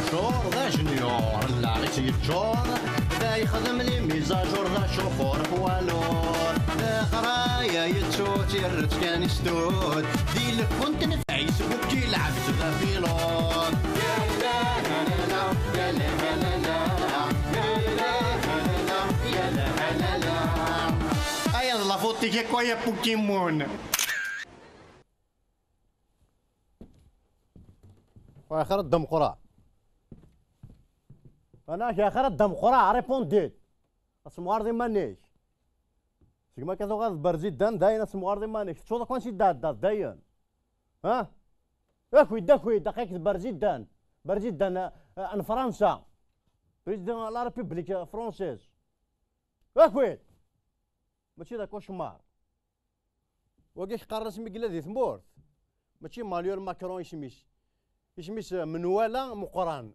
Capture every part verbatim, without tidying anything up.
Ččur d ajenyur, lɛis yeččur, da yexdem les mises à jour d acuxur poids lourd. Leqraya yettu-tt, yerra-tt kan i stud, di lkunt nefɛis bukki lɛebd d apilud. Aya d la faute-ik akk, ay a Pokémon. Wa axir ad d-ameqra. Ana-k axir ad d-ameqra, répondez. Asemɣar d iman-ik. Segmi akka tuɣaleḍ d Berzidan, dayen asemɣar d iman-ik. Tettuḍ akk ansi d-tɛeddaḍ, dayen. Ha? Aki-d, aki-d, aql-ak d Berzidan. Berzidan, eh, n Fransa. Président de la République française. Aki-d! Mačči d akocmar. Wagi qqaren-as mi yella di tmurt. Mačči Emmanuel Macron isem-is. Isem-is, eh, menwala meqqran.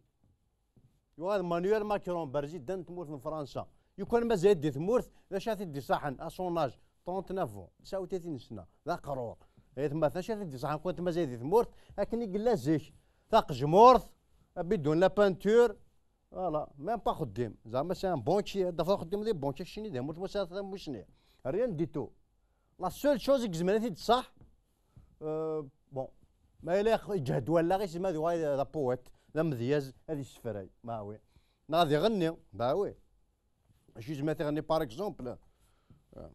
Yuɣal Emmanuel Macron, Berzidan n tmurt n Fransa. Yukan mazal di tmurt, d acu ara t-id-iṣaḥen? À son âge, trente-neuf ans. Sawt-it i nesna, d aqrur. Ay atmaten, acu ara t-id-iṣaḥen, kunt mazal di tmurt, akken i yella zik. Taqejmurt, abidun, la peinture, voilà, même pas axeddim. Zeɛma c'est un banquier, d axeddim di banque, keččini d amut, wasa tamusni. Rien du tout. La seule chose i yezmer ad t-id-ṣaḥ, euh, bon, ma yella yeǧhed wallaɣ-is, ma d uɣal d apuwat, d amedyaz, ad yessefray, ma oui. Neɣ ad iɣenni, bah oui. Acu yezmer ad iɣenni, par exemple? Euh.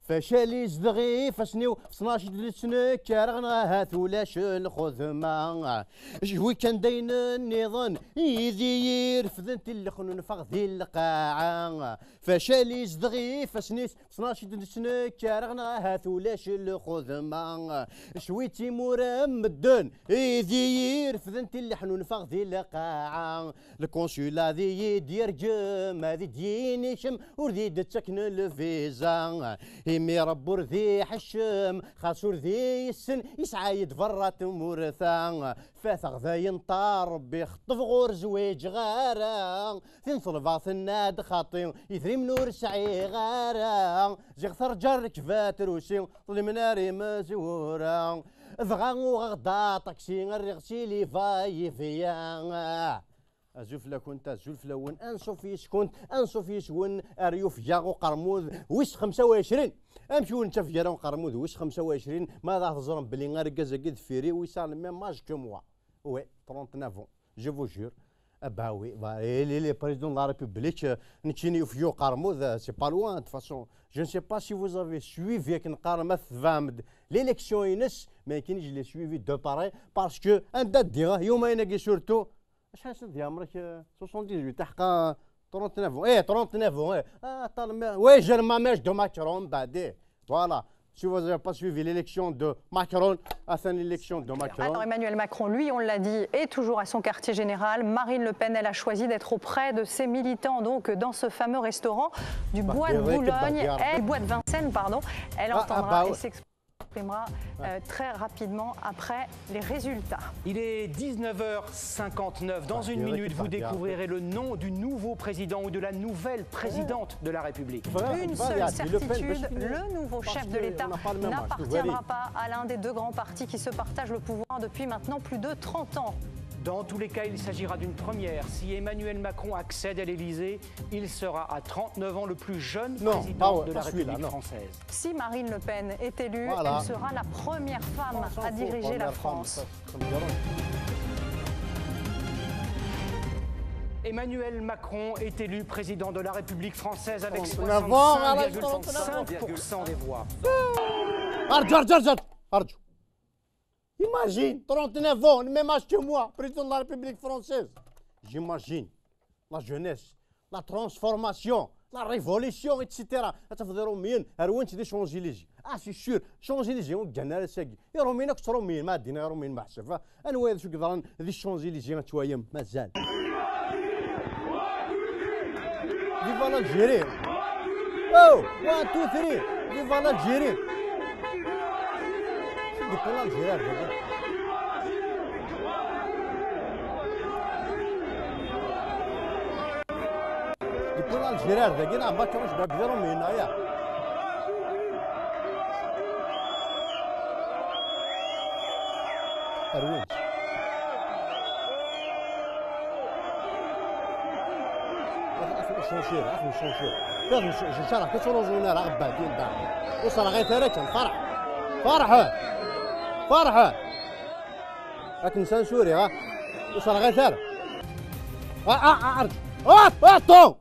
Facal izdeɣ ifassen-iw, ttnac i d-nettnekkareɣ, neɣ ahat ulac lxedma. Jwi kan d ayen nniḍen, i d iyi-irefden, tillexnunfeɣ di lqaɛa. Facal izdeɣ ifassen-is, ttnac i d-nettnekkareɣ, neɣ ahat ulac lxedma. Cwi d timura n medden, i d iyi-irefden, tilleḥnunfeɣ di lqaɛa. Lkunsul ad iyi-d-yerǧem, ad d-yini kemm ur d-iyi-d-ttaken lviza. Imi Ṛebbi ur d-iḥeccem, xas ur d-iyessen, yesɛa-yi-d berra tmurt-a. Fateɣ dayen ṭar Ṛebbi, xeṭṭbeɣ ur zwiǧeɣ ara. Tin ḍelbeɣ tenna-d xaṭi, idrimen ur sɛiɣ ara. Ziɣ terǧa rrekba trusi, ḍelmen ar imezwura. Dɣa uɣeɣ-d aṭaksi, rriɣ si liva yivya. Azul fell-akent, azul fell-awen, anṣuf yis-kent, anṣuf yis-wen, ar yufeg-aɣ uqermud wis xemsa u ɛecrin. Amek ur nettafeg ara uqermud wis xemsa u ɛecrin, ma ad teẓrem belli argaz-agi deffir-i, wis a le même âge que moi. Oui, trente-neuf ans, je vous jure. Ah bah oui, bah, il est président de la République, euh, nekkini yufeg-iyi uqermud, euh, c'est pas loin, de toute façon. Je ne sais pas si vous avez suivi akken qqaren, ma tebɛem-d l'élection-ines, mais nekkini je l'ai suivi de près, parce que anda ddiɣ, yumayen-agi surtout, acḥal sent yeɛmer-ik, euh, soixante-dix-huit, aḥeqqa trente-neuf ans. Eh, trente-neuf ans, eh. Ah, ṭṭal, mais, oui, j'ai le même âge de Macron, mbeɛd, eh. Voilà. Si vous n'avez pas suivi l'élection de Macron, atan l'élection de Macron. Alors Emmanuel Macron, lui, on l'a dit, est toujours à son quartier général. Marine Le Pen, elle a choisi d'être auprès de ses militants, donc dans ce fameux restaurant du Bois de Boulogne, elle, du Bois de Vincennes, pardon. Elle entendra et s'exprimera, euh, très rapidement après les résultats. Il est dix-neuf heures cinquante-neuf. Dans une minute, vous découvrirez le nom du nouveau président ou de la nouvelle présidente de la République. Une seule certitude, le nouveau chef de l'État n'appartiendra pas à l'un des deux grands partis qui se partagent le pouvoir depuis maintenant plus de trente ans. Dans tous les cas, il s'agira d'une première. Si Emmanuel Macron accède à l'Élysée, il sera à trente-neuf ans le plus jeune président de la République française. Si Marine Le Pen est élue, elle sera la première femme à diriger la France. Emmanuel Macron est élu président de la République française avec soixante-cinq virgule cinq pour cent des voix. Arǧu, arǧu, arǧu, arǧu. Imagine, trente-neuf ans, le même âge que moi, président de la République française. J'imagine la jeunesse, la transformation, la révolution, et cetera. Ad tafeḍ Iṛumyen rwin-tt di Champs-Élysées. Ah, c'est sûr, Champs-Élysées ur ggan ara sagi. Iṛumyen akk ttṛumyen, ma ɛeddan Iṛumyen meḥsub. Anwa d acu yeḍran di Champs-Élysées ad twalem? Mazal. Viva l'Algérie! Oh! One, two, three! Viva l'Algérie! Acu d-yewwi l'Algérie ar dagi? Yewwi l'Algérie ar dagi, neɣ Macron, cebba deg Iṛumyen, aya. Rwin-tt. شونشير، راح نشونشير. راح نشونشير، راه كتروزونا راه غباتين داعي. وصل غير ثلاثة، فرح. فرح. فرح. راك نسان سوري، ها؟ وصل غير ثلاثة. اه، اه، اه، ارجع. اه، اه، طو.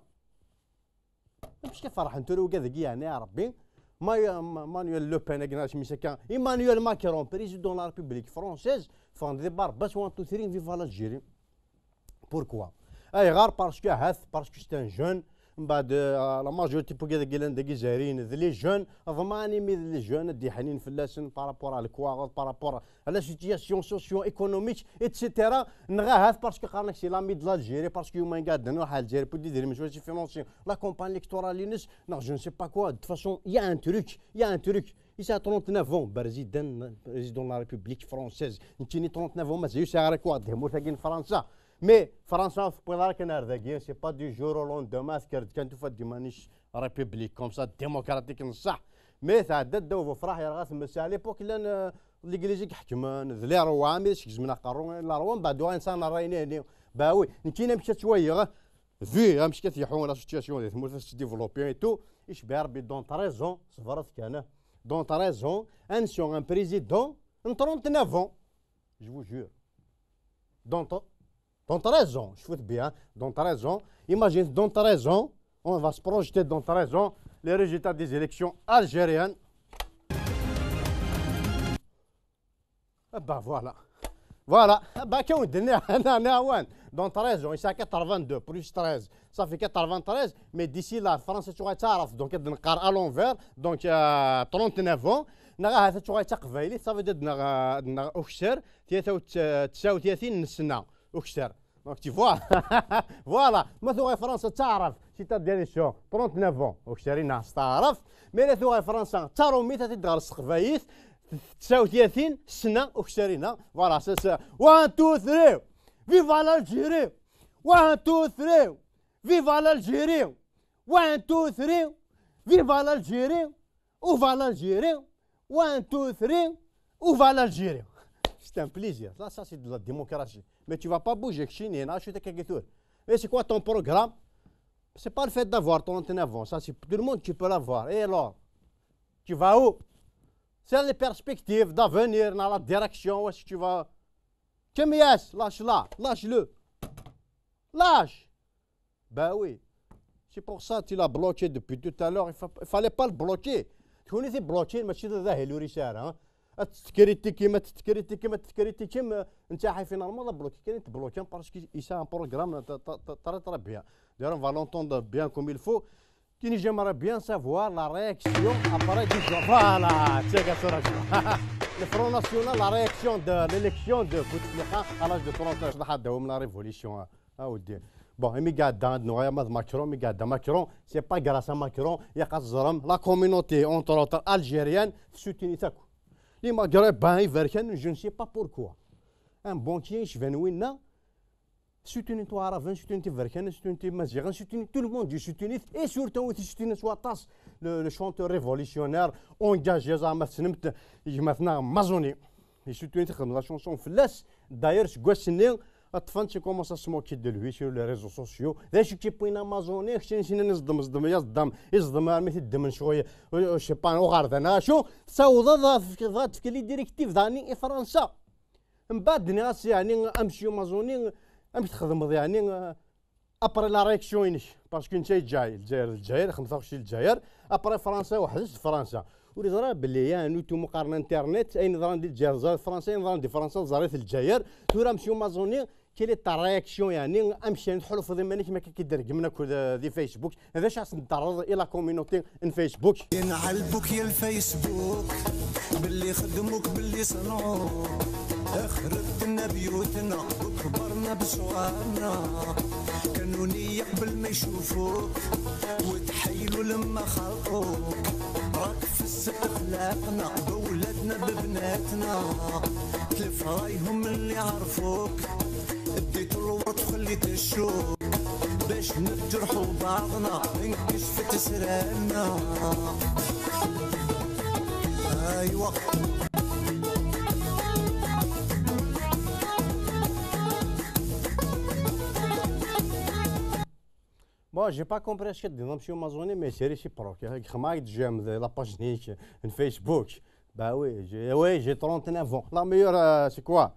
مش كيف فرح انتو لو قاعد يعني يا ربي. ما ي-، ما-، مانويل لو بين، اكناش مسكين. ايمانويل ماكرون، بريزيدون لا ريبوبليك فرونسيز، فان دي بار، بس وان تو ثري، فيفا لالجيري. بوركوا؟ ايغار؟ باسكو هاث، باسكو سي ان جون. من بعد، آه، لا ماجوريتي بوكي داك لان داك جزائريين، ذ لي جون، ضماني مي ذ لي جون، دي حنين فلاسن، بارابور على الكواغط، بارابور على لا سيتياسيون سوسيو ايكونوميك، ايتسيتيرا. نغا هاث، باسكو قالنا سي لامي دو لالجيري، باسكو يوم قاعد نروح على الجزائر، بودي دير مش واش فينونسي، لا كومباني الكتورال يونس، نغ جو نسي با كوا، دو فاسون، يا ان تروك، يا ان تروك. يسعى ثلاثة وثلاثين ans، بريزيدان، بريزيدون لا ريبوبليك فرونسيز. نتيني ثلاثة وثلاثين ans، مازال يسعى ريكورد ديال مورثاكين فرنسا. مي فرنسا في بويض راك نهار ذاكي، سي با دو جور او لوندومان، تكرد كانت فاد دي مانيش ريبوبليك كوم سا ديموكراتيك نصح. مي تعدى داو فرح يا رغاث مسا على ليبوك لان، آه، ليكليزي كحكمان، ذ لي روا، مي سكزمنا قارون، لا روا، من بعد وين سان راينيني. باوي، نتينا مشات شويه، في امشي كتيحون لا سيتياسيون ديال تمورت تديفلوبي اي تو، ايش بها ربي دون تريزون، صبرت كان. دون تريزون، ان سيون ان بريزيدون، ان ترونت نوف اون. جو فو جور. دون، دون تريزون، شفت بيان، دون تريزون. ايماجين دون تريزون، اون فا سبروجيتي دون تريزون، لي ريزولتا دي زيليكسيون الجيريان. Bah voilà. Voilà. Bah كون دنيا انا انا وان. دون تريز، il y a quatre-vingt-deux plus treize, ça fait quatre-vingt-treize. Mais d'ici là, France tu vas تعرف. Donc نقار à l'envers. Donc, euh, trente-neuf ans. نغا هذا tu vas تقبايلي، ça veut dire نغا نغا اكثر ثلاثة وتسعة وثلاثين نسنا اكثر. Donc tu vois. Voilà. ما ثوغي فرنسا تعرف، c'est-à-dire شو trente-neuf ans اكثر، هنا تعرف. Mais لا ثوغي فرنسا تارومي تتدغر السقفايث. تسعة وثلاثين سنة وكسرينا. Voilà, c'est ça. One, two, three. Viva l'Algérie. One, two, three. Viva l'Algérie. One, two, three. Viva l'Algérie. Où va l'Algérie? One, two, three. Où va l'Algérie? C'est un plaisir. Ça, ça c'est de la démocratie. Mais tu vas pas bouger, Chine, là, je suis. Mais c'est quoi ton programme? C'est pas le fait d'avoir trente-neuf ans. Ça, c'est tout le monde qui peut l'avoir. Et alors? Tu vas où? C'est les perspectives d'avenir, dans la direction où est-ce que tu vas. Kamias, lâche-la, lâche-le. Lâche. Ben oui. C'est pour ça que tu l'as bloqué depuis tout à l'heure. Il fa-, il fallait pas le bloquer. تكوني تي بلوكي ماشي ذا هي لوري سارة، ها؟ تكريتيكي، ما تتكريتيكي، ما تتكريتيكي، ما انت حي فينالمون لا بلوكي، كاين تبلوكي باسكو يسا ان بروغرام تري تري بيان. داير فا لونتوند بيان كوم يل فو. كي نجي مرة بيان سافوار لا رياكسيون ابري دي جون. فوالا، تشيكا سورة. لو فرون ناسيونال، لا رياكسيون دو ليليكسيون دو بوتفليقة à l'âge de trente ans. صباح داوم لا ريفوليسيون. اودي. بون، مي قاعد دا نوغيا ماذ ماكرون، مي قاعد دا ماكرون، سي با غراس ا ماكرون، يا قاز زرم لا كومينوتي اونتر اوتر الجيريان سوتيني تاكو. لي ماغريبان يفركن، جو نسي با بوركوا. ان بونكي يشبان وينا، سوتيني تو عربان، سوتيني تفركان، سوتيني تمازيغان، سوتيني تو لو موند، سوتيني اي سورتو سوتيني سواطاس. لو شونتور ريفوليسيونير اونجاجي زعما تسنمت يجمعتنا مازوني. سوتيني تخدم لا شونسون فلاس. داير سكواس ني طفنت كومونس اسموكي دو لوي سور لي ريزو سوسيو. ذا شو كي بوين امازوني، شتي نسينا نصدم، صدم يا صدام، يصدم ارمي تدم شويه. شي بان وغارد انا شو تصاوض ضغط في لي ديريكتيف داني اي فرنسا. من بعد ني غاس يعني امشيو مازوني، امش تخدمض يعني ابري لا رياكسيون ينك. باسكو انت جاي الجزائر، الجزائر خمسة وعشرين الجزائر، ابري فرنسا وحدش فرنسا. ولي ضرا بلي يا نوتو مقارنه انترنت، اين ضرا ندير الجزائر زار فرنسا، اين ضرا ندير فرنسا زاريت الجزائر. ثورا مشيو مازوني كي لي تاع رياكسيون يعني امشي نحلو في ضمانك ما كي درك من كل دي فيسبوك. هذا شخص نتعرض الى كوميونيتي ان فيسبوك. ينعلبك يا الفيسبوك، باللي خدموك باللي صنعوك، خربت لنا بيوتنا وكبرنا بصغارنا. كانوا نية قبل ما يشوفوك، وتحيلوا لما خلقوك. راك فسد اخلاقنا بولادنا ببناتنا، تلف رايهم اللي عرفوك. اديت الورد وخليت الشوك، باش نجرحوا بعضنا نكشفت سرارنا. ايوا. Oh, j'ai pas compris ce que dit monsieur Mazoni, mais c'est réciproque. Hein. Comment il j'aime de la page de Facebook. Bah oui, j'ai oui, j'ai trente-neuf ans. La meilleure, euh, c'est quoi?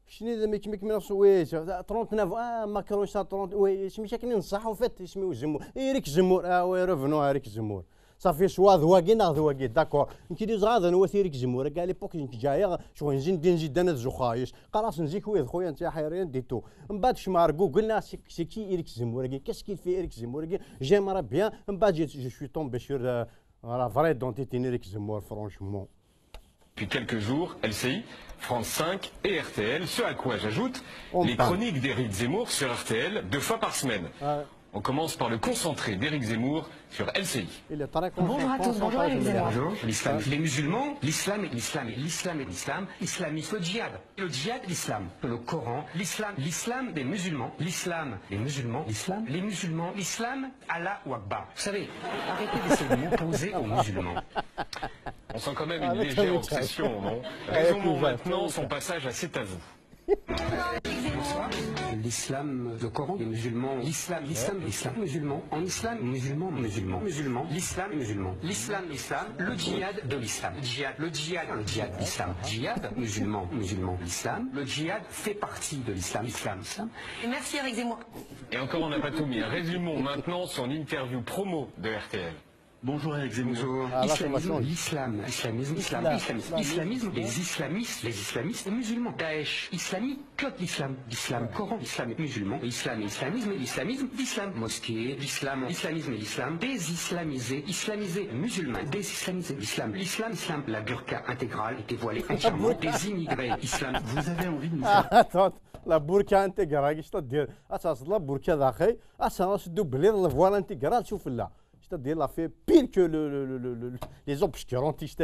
Keččini d mik mik mik oui, trente-neuf ans, ah, Macron ça trente, oui, isem-is akken i nṣaḥ, en fait, isem-iw Zemmour. Eric Zemmour, ah oui, revenons à Eric Zemmour. Ça fait soit d wagi neɣ d wagi, d'accord. Nekk d izɣaden wat Eric Zemmour, à l'époque nekk ǧayeɣ, ccɣel n Zindin Zidane ad zuxxeɣ yis. Qqareɣ-asen zik wid, xuya, netta rien du tout. Mbeɛd kecmeɣ ar Google, neɣ c'est qui Eric Zemmour, qu'est-ce qu'il fait Eric Zemmour, j'aimerais bien. Mbeɛd je, je suis tombé sur euh, la vraie identité d'Eric Zemmour, franchement. Depuis quelques jours, L C I, France cinq et R T L, ce à quoi j'ajoute les chroniques d'Éric Zemmour sur R T L deux fois par semaine. On commence par le concentré d'Éric Zemmour sur L C I. Bonjour à tous, bonjour Éric Zemmour. Bonjour, l'islam, les musulmans, l'islam, l'islam, l'islam, l'islam, l'islam, le djihad, le djihad, l'islam, le Coran, l'islam, l'islam des musulmans, l'islam, les musulmans, l'islam, les musulmans, l'islam, Allahu Akbar. Vous savez, arrêtez d'essayer de m'opposer aux musulmans. On sent quand même une légère obsession, non? Raisonnons maintenant son passage à C'est à vous. L'islam, le Coran, les musulmans, l'islam, l'islam, l'islam, musulman, en islam, musulman, musulman, musulman, l'islam, musulman, l'islam, l'islam, le djihad de l'islam, djihad, le djihad, le djihad, l'islam, djihad, musulman, musulman, l'islam, le djihad fait partie de l'islam, islam, islam. Et merci Eric Zemmour. Et encore, on n'a pas tout mis. Résumons maintenant son interview promo de R T L. Bonjour Eric Zemmour. Bonjour. Islamisme, l'islam, islamisme, islam, islamisme, islamisme, les islamistes, les islamistes musulmans. Daesh, islamique, code l'islam, l'islam, Coran, islam, musulman, islam, islamisme, l'islamisme, l'islam, mosquée, l'islam, islamisme, l'islam, désislamisé, islamisé, musulman, désislamisé, l'islam, l'islam, islam, la burqa intégrale est dévoilée entièrement, des immigrés, islam. Vous avez envie de nous faire... Attends, la burqa intégrale, c'est-à-dire, ah ça c'est la burqa d'akhé, ah ça c'est doublé, le voile intégral, souffle là. C'est-à-dire, il a fait pire que le, le, le, le, le- les obscurantistes.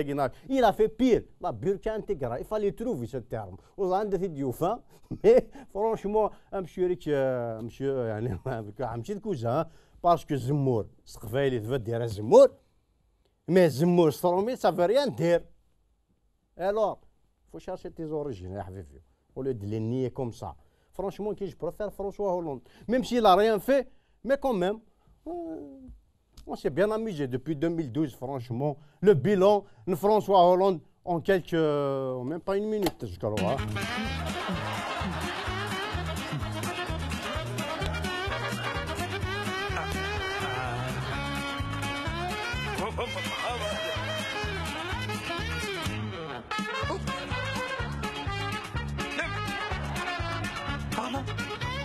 Il a fait pire. La burqa intégrale. Il fallait trouver ce terme. Aujourd'hui, c'est du fin. Mais franchement, un monsieur Eric, euh, monsieur, euh, يعني, un monsieur de cousin, hein, parce que Zemmour, c'est vrai, il veut dire Zemmour, mais Zemmour, ça veut rien dire. Alors, faut chercher tes origines, يا حبيبي. Au lieu de les nier comme ça. Franchement, qui je préfère François Hollande. Même s'il a rien fait, mais quand même, euh, on s'est bien amusé depuis deux mille douze, franchement. Le bilan de François Hollande en quelques, euh, même pas une minute, je crois. Pardon?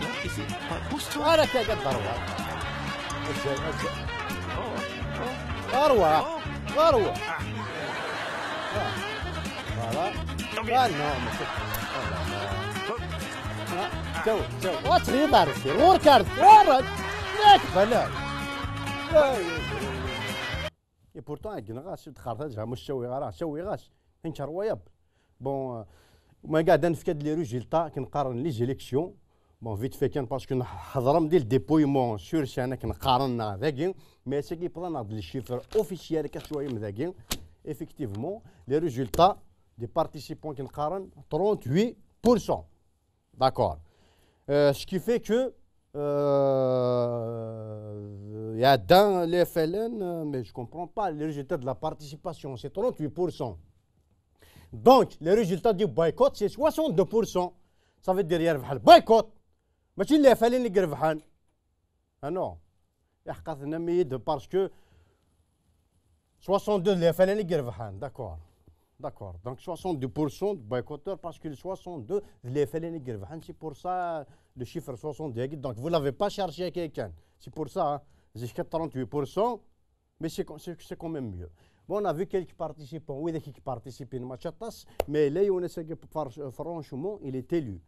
Non, ici, pousse-toi. Voilà, c'est la ضربة. ضربة. ضربة. Voilà. Ah non, mais c'est. تو تو واتري بارسي غور كارت ورد. ياك بلا. Et pourtant, هاك نغاس دخلت هذا مش سوي غرا سوي غاس. انت روايب. Bon, euh, ما قاعد نفكد les résultats كنقارن les élections. Bon, vite fait كان parce que نحضرهم ديال dépouillement sur scène كنقارن داكي. Mais c'est qui prend les chiffres officiels كشويه من داكي. Effectivement, les résultats des participants كنقارن trente-huit pour cent. D'accord. Euh, ce qui fait que euh, il y a dans les F L N, euh, mais je comprends pas, les résultats de la participation, c'est trente-huit pour cent. Donc, les résultats du boycott, c'est soixante-deux pour cent. Ça veut dire يربح ال boycott. ماشي les F L N اللي يربحان. Ah non. يحققنا ميد parce que soixante-deux les F L N اللي يربحان. D'accord. D'accord. Donc soixante-deux pour cent de boycotteurs parce que les soixante-deux les F L N اللي يربحان. C'est pour ça le chiffre soixante-deux. Donc vous l'avez pas cherché à quelqu'un. C'est pour ça, hein. Jusqu'à trente-huit pour cent. Mais c'est c'est- c'est quand même mieux. Bon, on a vu quelques participants. Oui, quelques participants, mais là, on a franchement, il est élu.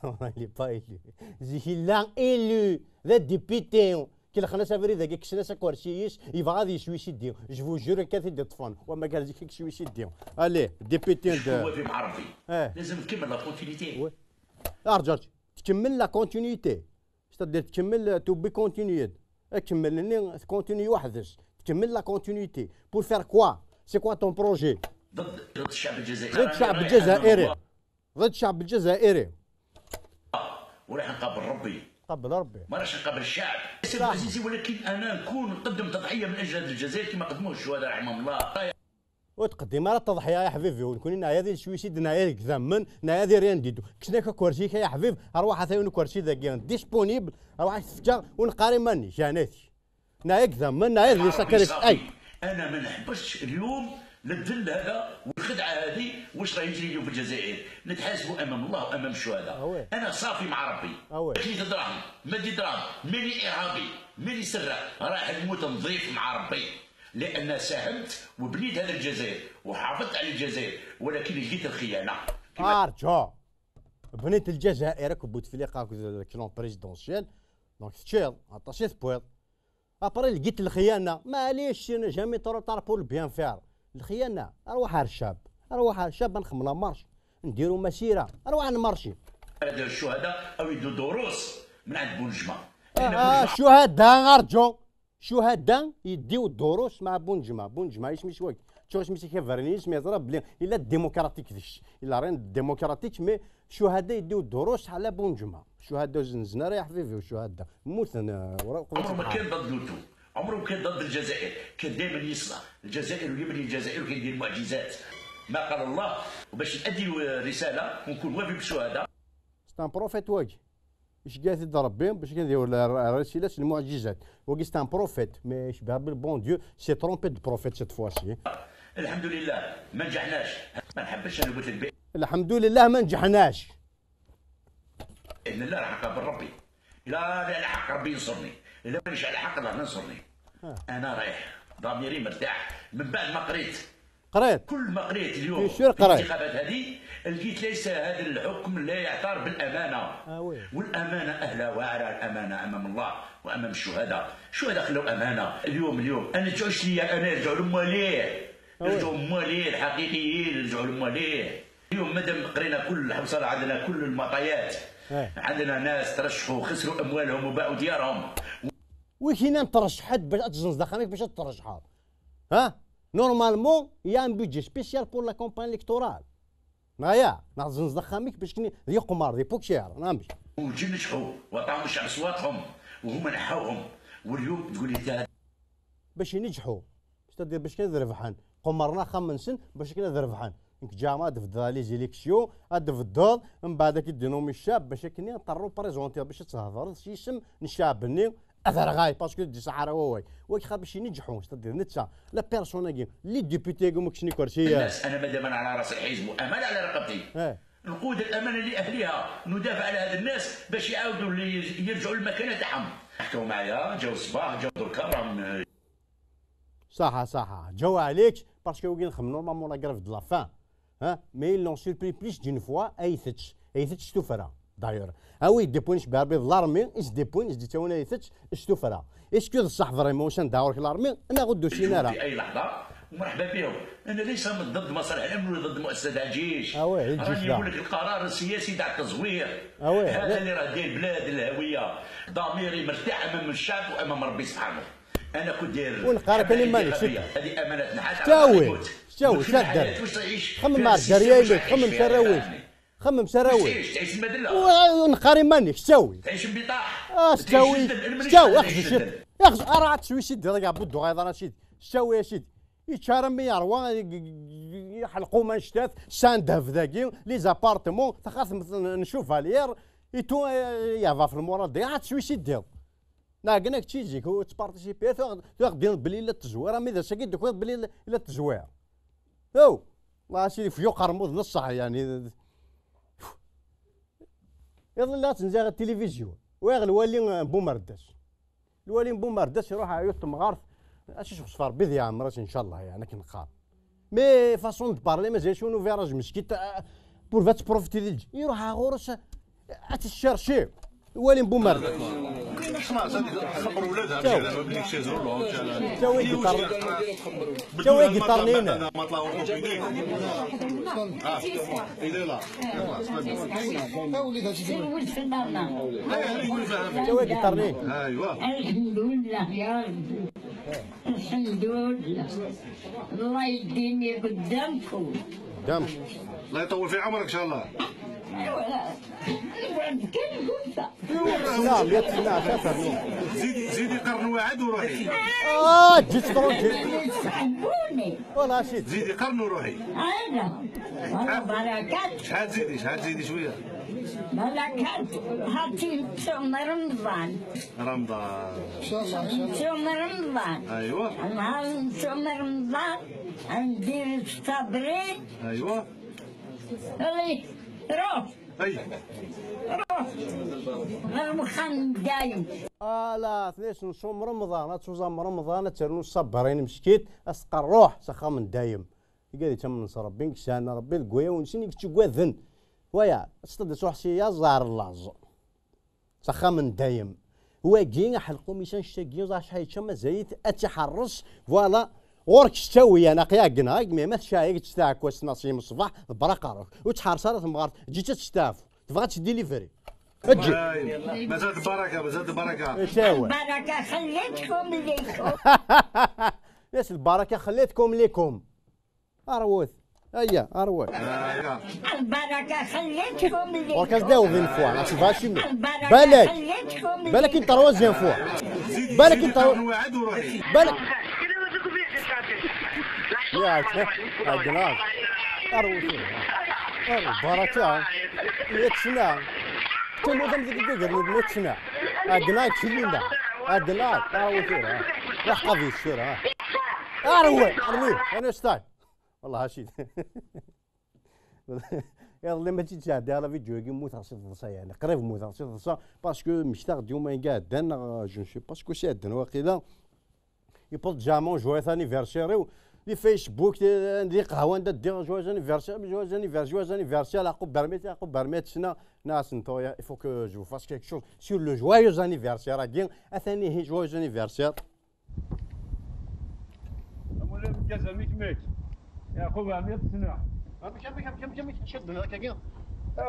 Il n'est pas élu. Il est élu. Le député. كل خنا سافري ذاك كسنا سكورسيس يبغى غادي يسويسيدي. Je vous jure كان في ديطفان وما قال ذيك يسويسيدي. Allez, député de. هو في معرضي اه لازم تكمل la continuité. Oui. ارجع تكمل la continuité. C'est-à-dire تكمل to be continued. اكمل اني continuer وحدس. تكمل la continuité. Pour faire quoi? C'est quoi ton projet? ضد ضد الشعب الجزائري ضد الشعب الجزائري. ضد الشعب الجزائري. وراح نقابل ربي. قبل ربي. ما راش نقابل الشعب. سي صح. عزيزي، ولكن أنا نكون نقدم تضحية من أجل هذه الجزائر كما قدموه الشهداء رحمهم الله. وتقدم راه التضحية يا حبيبي، ونكون نعيا ذي الشويسي، نعيا ذي كذامن، نعيا ذي ريان ديدو. كسناك كرسيك يا حبيب، أرواح ثاين كرسي ذاكي ديسپونيبل، أرواح تفجع ونقاري ماني، جانيتي. نعيا كذامن، نعيا ذي سكريف. أي. أنا ما نحبسش اليوم للذل هذا والخدعة هذه، واش راه يجري اليوم في الجزائر؟ نتحاسبوا أمام الله وأمام الشهداء. أوي. أنا صافي مع ربي. أوي. كليت دراهم، ما دي دراهم، ماني إرهابي، ماني سراق، راح نموت نظيف مع ربي، لأن ساهمت وبنيت هذا الجزائر وحافظت على الجزائر، ولكن لقيت الخيانة. كما أرجو. بنيت الجزائر، كبوت فليقة، كلون بريزيدونسيال. دونك تشيل، عطاشي تبويض. ابري لقيت الخيانة، معليش، جامي ترو طار بور بيان فير. الخيانة، أرواح على الشعب، أرواح على الشعب، نخمم لا مارش، نديرو مسيرة، أرواح نمارشي. هذا الشهداء أو يدوا دروس من عند بونجمة. آه، آه، شهداء، أرجو. شهداء يديو الدروس مع بونجمة. بونجمة، اسمي شوي. شو اسمي سي كيفرني، اسمي يضرب بلي إلا ديمقراطيك ديش. إلا رين ديمقراطيك، مي شهداء يديو الدروس على بونجمة. شهداء زنزنة، رايح فيفي وشهداء. موثن، آه، ورا قوة عمره ما الحرب. كان ضد لوتو. عمره ما كان ضد الجزائر. كان دائما يصنع الجزائر ويبني الجزائر وكيدير معجزات. ما قال الله، وباش نأدي رسالة ونكون وافي بالشهداء. سي ان بروفيت واقي. اش قاعد يد ربي باش كنديروا ال-، الرسالات المعجزات. واقي سي ان بروفيت، مي اش بها بالبون ديو، سي ترومبي دو بروفيت سيت فوا سي. الحمد لله ما نجحناش. ما نحبش انا قلت لك بي- الحمد لله ما نجحناش. باذن الله راح نقابل ربي. لا، لا، على حق ربي ينصرني. لا، مانيش على حق الله ينصرني. آه. انا رايح ضميري مرتاح من بعد ما قريت. قريت. كل ما قريت اليوم في سور في قريت. الانتخابات هذه، لقيت ليس هذا الحكم لا يعترف بالامانه. آه، وي. والامانه اهلها واعره، الامانه امام الله وامام الشهداء. الشهداء خلوا امانه. اليوم، اليوم انا تعيش ليا، انا يرجعوا لمواليه. آه، وي. يرجعوا لمواليه الحقيقيين، يرجعوا لمواليه. اليوم مادام قرينا كل الحوصله، عندنا كل المعطيات. آه. عندنا ناس ترشحوا، خسروا اموالهم وباعوا ديارهم. وكاين ترشحت باش تزنز داخلك باش ترشحها. ها؟ نورمالمون، يا ان بيدجي سبيسيال بور لا كومباني الكتورال. نايا، ناخذ زنز دخاميك باش كني ذي قمار، ذي بوكشير، نعم. وجي نجحوا، وعطاهم الشعب صواتهم، وهما نحاوهم. واليوم تقول لي انت. باش ينجحوا. ستادير باش كنا ذربحان. قمرنا خمن سن باش كنا ذربحان. انك جامع دفد لي زيليكسيون، ادفدض، من بعد كي دينومي الشعب باش كني نطرو بريزونتي باش تهضر شي اسم نشابني. اثر غاي، باسكو دي صحراء واواي. واك خا باش ينجحوا، ستادير نتا، لا بيرسون كي، لي ديبوتي كي ماكش نيكورسي. الناس، انا مادام انا على راس الحزب وامان على رقبتي، اه. نقود الامانه لاهلها، ندافع على هاد الناس باش يعاودوا لي-، يرجعوا للمكانه تاعهم. حكاو معايا، جاو الصباح، جاو دركا، راهم صح، صح، جاو عليك، باسكو وين نخمم نورمالمون لا غريف دو لا فان. ها؟ مي لون سوربري بليس دون فوا، ايثتش، ايثتش توفرا. دايور. ها وي دي بوين شباب بيض لارمي، اس دي بوين، اس دي تاونا ايثتش، استوفرا. اسكو الصح فريمون شان داورك لارمي؟ انا غدو سينارا. في اي لحظه، ومرحبا بهم. انا ليس من ضد مصالح الامن ولا ضد مؤسسات الجيش. اه وي، الجيش راني لا. نقول لك القرار السياسي تاع التزوير. اه وي، هذا لا. اللي راه داير بلاد الهويه. ضميري مرتاح امام الشعب وامام ربي سبحانه. انا كنت داير ونقارك حملة أنا ماني، انتخابية. شفت؟ هذه امانه نحات على شتاوي، الموت. شتاوي، وفي شاد الحياة دارك؟ واش تعيش؟ خمم في مع السياسة الدرية واش لك، تعيش خمم فيها يا سراوي. فهمي؟ خمم واش سراوي. تعيش؟ تعيش المذلة؟ ونقاري ماني، شتاوي؟ تعيش انبطاح؟ اه، تعيش شتاوي، الذل. أنا مانيش شتاوي، راضي اخذ نعيش الشيط. الذل. اخذ ارعد سويسيد ديال كاع بودو غير رشيد. شتاوي يا سيدي. يتشارم يا روا، ي-، ي-، يحلقوا ما نشتات، سان دهب ذاكي، لي زابارتمون، تخاف مثلًا نشوف فاليير، يتو، يافا في المورال دي، عاد سويسيد ديال. نا قلنا كتشي يجيك، هو تبارتيسيبي، تاخد، تاخد ديال بلي لا التزوير، راه ماذا ساكي دوك بلي لا، لا التزوير. هو، الله سيدي فيو قرموض نص صح، يعني. يظل لا تنزاغ التلفزيون، ويغ الوالي بومرداس. الوالي بومرداس يروح يعيط تمغارت، اش يخص في ربي ذي عمرس ان شاء الله، يعني كنقار. مي فاصون دو بارلي مازال شنو فيراج مسكيت، آه، بور فات بروفيتي ديال الج-، يروح غورس، آه، تشيرشي. الوالي بومرداس. خلاص، هذه خبر ولادها، تاو. ماشي على بلي شي زول، ولا على تاوي قيطار. تاوي قيطار نينا. انا ما طلعوا. ايوا. تاوي قيطار نينا. ايوا. الحمد لله يا ربي. الحمد لله. الله يديني قدامكم. قدامك. الله يطول في عمرك ان شاء الله. نعم، يا تسمع، شاطر. زيدي، زيدي قرن واحد وروحي. اه، جيت ترونكيل. والله شي. زيدي قرن وروحي. انا والله بركات. شحال زيدي، شحال زيدي شويه؟ بركات. هاتي نصوم رمضان. رمضان. نصوم رمضان. ايوا. نهار نصوم رمضان، ندير الصابرين. ايوا. اللي روح. اي. روح. غير وخا دايم. آه لا، ثنيش نصوم رمضان، تزام رمضان، ترنو الصبرين مسكيت، اسقى الروح، سخا من دايم. يقال يتم نصر ربي، نكسان ربي، القوية ونسين يكتشو قوذن. ويا، استدس روح سي يا زار الله. سخا من دايم. واقي حلقو ميسان شتاقي، وزا شحال يتشم زيت، اتحرص، فوالا. غورك شتاوي، انا قيا قناق، مي ما تشايق، تستاك وسنا صيم الصباح، براقارك. وتحرص على ثمغارت، جيت تستاف. تبغى تشدي لي فري. اجي. مازال البركة، مازال البركة. ايش هو؟ البركة خليتكم ليكم. ياس البركة خليتكم ليكم. اروث. ايا، اروث. البركة خليتكم ليكم. وكاز داو فين فوا، لا، سي فاشي مي. البركة بالك. خليتكم بالك ليكم. انت روازيام فوا. بالك انت رو-، بالك. يا، يا جناح. اروث. اروث، بركة. يتسنى. كل هذا مثل كيف يقول يتسنى. اجناي تشيلنا. اجناي، اروث. راح قضي السورة. اروي، اروي، انا ستايل. والله هاشي. يا الله ما تجي تعدي على فيديو كي موت غسل ضصا، يعني قريب موت غسل ضصا، باسكو مشتاق ديوم قاعد دان، جو نسي باسكو سي عندنا واقيلا. يبوط جامون جويس انيفرسير، لي فيسبوك، لي قهوه، ندا دير جويس انيفرسير، جويس انيفرسير، جويس انيفرسير، عقوب برميت، عقوب برميت سنه. ناس نتويا، il faut que je vous fasse quelque chose sur le joyeux anniversaire. اثاني هي جويس انيفرسير. أمولا من كازا ميك ميك. يا أخو بعمية سنة. مش مش مش مش شد هذاك كيا.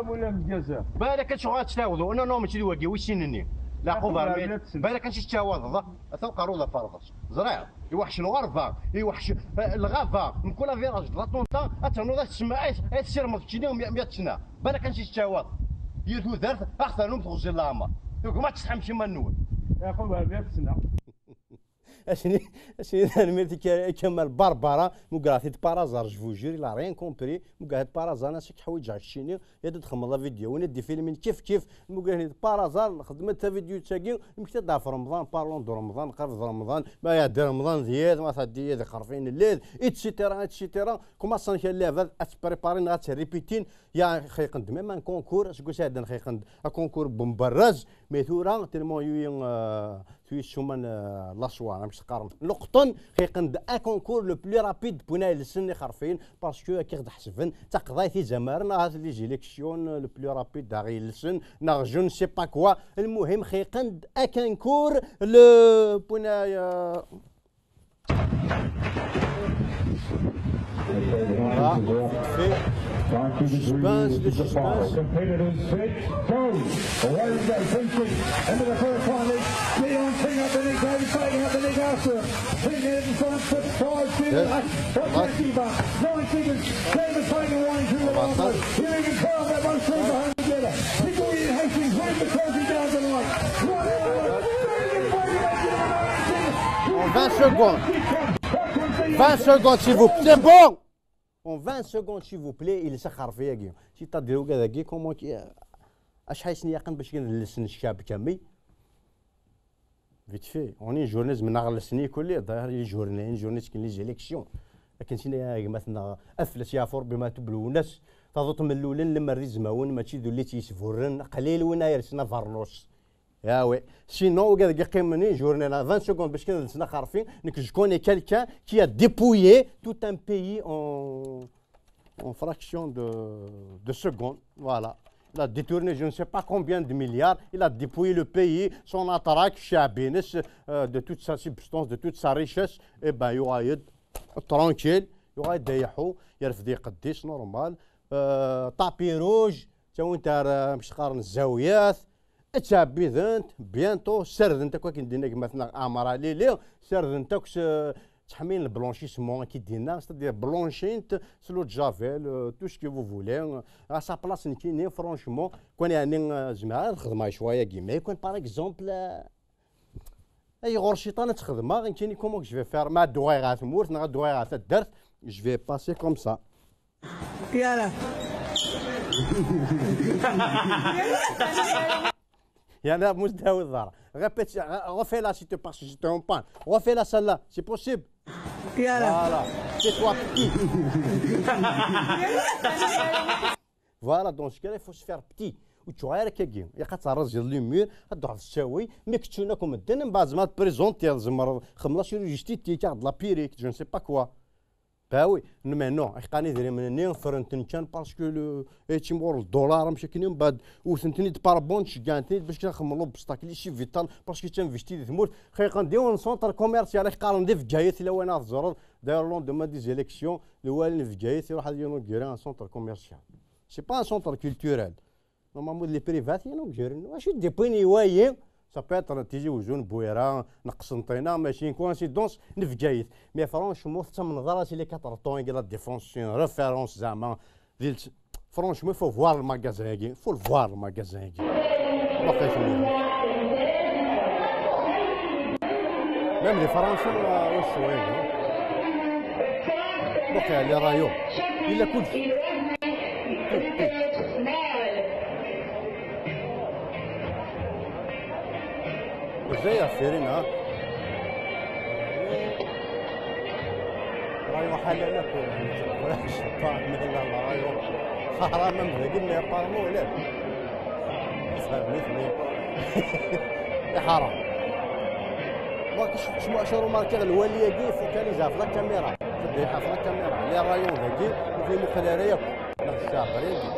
أمولا من كازا. بالك شو غاتستاوضوا؟ أنا نو ماشي دواكي وشينني. لا أخو بعمية. بالك أنت تستاوض. أتوقع روضة فرض. زريع. يوحش الغربة، يوحش، آه، الغابة، من كل فيراج، لا طونطا، أتنو ذا تسمع، إيه، إيه، تسير مضجيني ومية، مية سنة. بالك أنت تستاوض. يدو ذات، أخذ لهم تغزي العمر. يقول ما تسحم شي منون. يا أخو بعمية سنة. اشني، اشني ذا نميرتي كا-، كمال باربارا، مقراتي بارازار، جو فو جوري، لا ريان كومبري، مقراتي بارازار، ناس كحويج على الشيني، يا تدخل مضى فيديو، وين الديفيلم من كيف كيف، مقراتي بارازار، خدمت فيديو تاكي، مكتب ضعف رمضان، بارلون دو رمضان، قرب رمضان، ما يهدي رمضان ذياد، ما تهدي يد خرفين الليل، اتسيتيرا، اتسيتيرا، كوما صان كان لعبة، اتبريبارين، غاتريبيتين، يا خيقن دمي ما كونكور، اسكو سادن خيقن، كونكور بمبرز، مي ثورة، تلمون يوين، آه، تويسومان، آه، لاسوار، مش قارن. نقطن، كيقند ا كونكور لو بلو رابيد بونا يلسن يخرفين، باسكو كي غد حسبن، تقضاي في زمارن، هاذ لي زيليكسيون، لو بلو رابيد دا غيلسن، ناغ جو نسي با كوا. المهم، كيقند ا كونكور، لو بونا، آه، Voilà, vite fait. Le suspense, le suspense. Competitors set, go! Away we go, Vincent, into the first one, it's Dion King up the neck, David Clayton up the neck after him. King in front, but five, two, eight, what's that keeper? Nine figures, David Clayton running through the line. Here he can come, that one, three behind together. People in Hastings, win the trophy down tonight. Right out, David Clayton, En vingt secondes. vingt secondes, s'il vous plaît. C'est bon. En vingt secondes, s'il vous plaît, il s'est harfé. C'est-à-dire, regardez comment qui. اش حيسني يقن باش كندلسن الشعب كامل. Vite fait, on est journée من غلسني كل داير لي جورني، جورني كاين لي زيليكسيون. لكن سينا يا جماعتنا افلس يا فور بما تبلو الناس. تضوط من الاولين لما ريزماون ماشي ذو اللي تيسفورن قليل وين يرسنا فارنوس. Ah oui. Sinon, regarde, il y a une journée, là, vingt secondes, parce que c'est un harfin, donc je connais quelqu'un qui a dépouillé tout un pays en, en fraction de, de secondes. Voilà. Il a détourné je ne sais pas combien de milliards. Il a dépouillé le pays, son attaque, Chabinès, euh, de toute sa substance, de toute sa richesse. Eh ben, il y aura tranquille, il y aura des يرفدي قديس normal. Euh, tapis rouge, تاون تاع مش قارن الزاويات. اتعبيذنت بيانتو سردنت اكو كي ندينا كما ثنا امر ليلي سردنت اكو س-، ttḥemmilen le blanchissement, qui dit, c'est-à-dire blanchint s l'eau de javel, euh, tout ce que vous voulez. À sa place, nekkini, franchement, كون يعني، آه، زعما غير خدمة شوية كيما يكون، par exemple، آه، أي غور شيطان تخدمة، nekkini، comment que je vais faire؟ ما دوغي غا ثمورت، نغا دوغي غا تدرت، je vais passer comme ça. يلا. يا لا، مش داوي الضهر. Répète, refais-la si tu passes, si tu en panne. Refais-la celle-là, c'est possible. يلا. Voilà. C'est toi petit. Voilà, dans ce cas-là, il faut se faire petit. وتشغل كاكي يا قطع الراس ديال ليمير، هاد واحد الساوي، مي كتشونا كوم الدين، من بعد ما تبريزونتي، زمر خملاش يورو جيستي تيكا، د la perruque, je ne sais pas quoi. Bah oui, non, mais non, اش قاني ديري من ني فرنت نتشان parce que le ايتي مور الدولار مشي كني من بعد وثنتني دبار بون شجعتني باش كنخملو بستاك لي شي فيتال parce que تنفيستي دي ثمور خي قنديو سونتر كوميرسيال اش قارن دي في جايت الا وين تزرد داير لون دوما دي زيليكسيون الوالي في جايت يروح ينوغيري ان سونتر كوميرسيال. C'est pas un centre culturel. Normalement, les privés, ils n'ont que gérer. Je suis déprimé, ouais. Ça peut être Tizi Ouzou, Bouira, Naqsenṭina, mais c'est une coïncidence, Nefgayet. Mais franchement, ça me rend les quatre ans, la défense, c'est une référence, زعما. Franchement, il faut voir le magasin, il faut le voir le magasin. Même les Français, euh, ouais, ouais, hein. Donc, euh, les rayons, il écoute. ازاي يا سيرين، ها؟ رايو حلال لك، يعني، شطان، لا، لا، رايو. حرام، ما مزال، قلنا يا بارمو، لا. فهمتني؟ يا حرام. ما كاش شي مؤشر وماركة الوالية دي فوكاليزها في لا كاميرا. تديها في لا كاميرا. لي رايون ذاكي، وفي مخلة رياكو. لا، الشعب رياكي.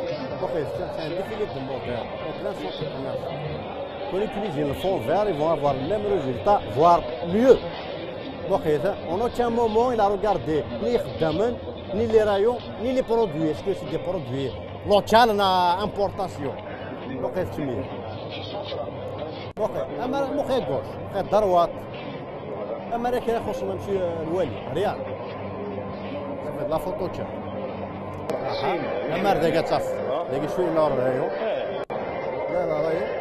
وخي الشعب كان ديفيلي دو موديل. وكلا سوق الناس. Quand ils utilisent le fond vert, ils vont avoir le même résultat, voire mieux. Donc, en aucun moment, il a regardé ni les خدامين, ni les rayons, ni les produits. Est-ce que c'est des produits locaux, en importation? Donc, c'est mieux. Donc, أما مخي gauche, مخي droite. أما راك يا خوش نمشي الوالي، ريال. صافي، لا فوتو تشا. أما هذا قاعد صافي. داك شوية نور رايو. لا، لا، رايو.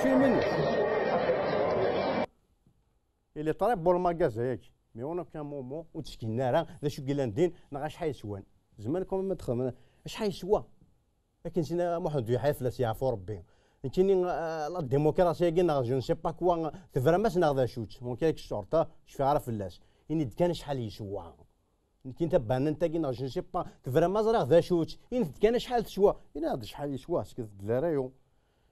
شوية مني. Il est très beau le magasin, ياك. Mais en aucun moment, ur d-skin ara, d acu yellan din, neɣ acḥal swan. Zman, comment ma txedmem, acḥal yeswa? Akken sin Muḥend Uyeḥya fell-as yeɛfu Rebbi. Nekkini, ah, la démocratie-agi neɣ je ne sais pas quoi, tebram-as neɣ d acu-tt? Donc, avec short, ah, cfiɣ ara fell-as. Ini-d kan acḥal yeswa. Nekkini tabanant-agi neɣ je ne sais pas, tebram-as ẓriɣ d acu-tt. Ini-d kan acḥal teswa. Ini-d acḥal yeswa, sket-d larayu.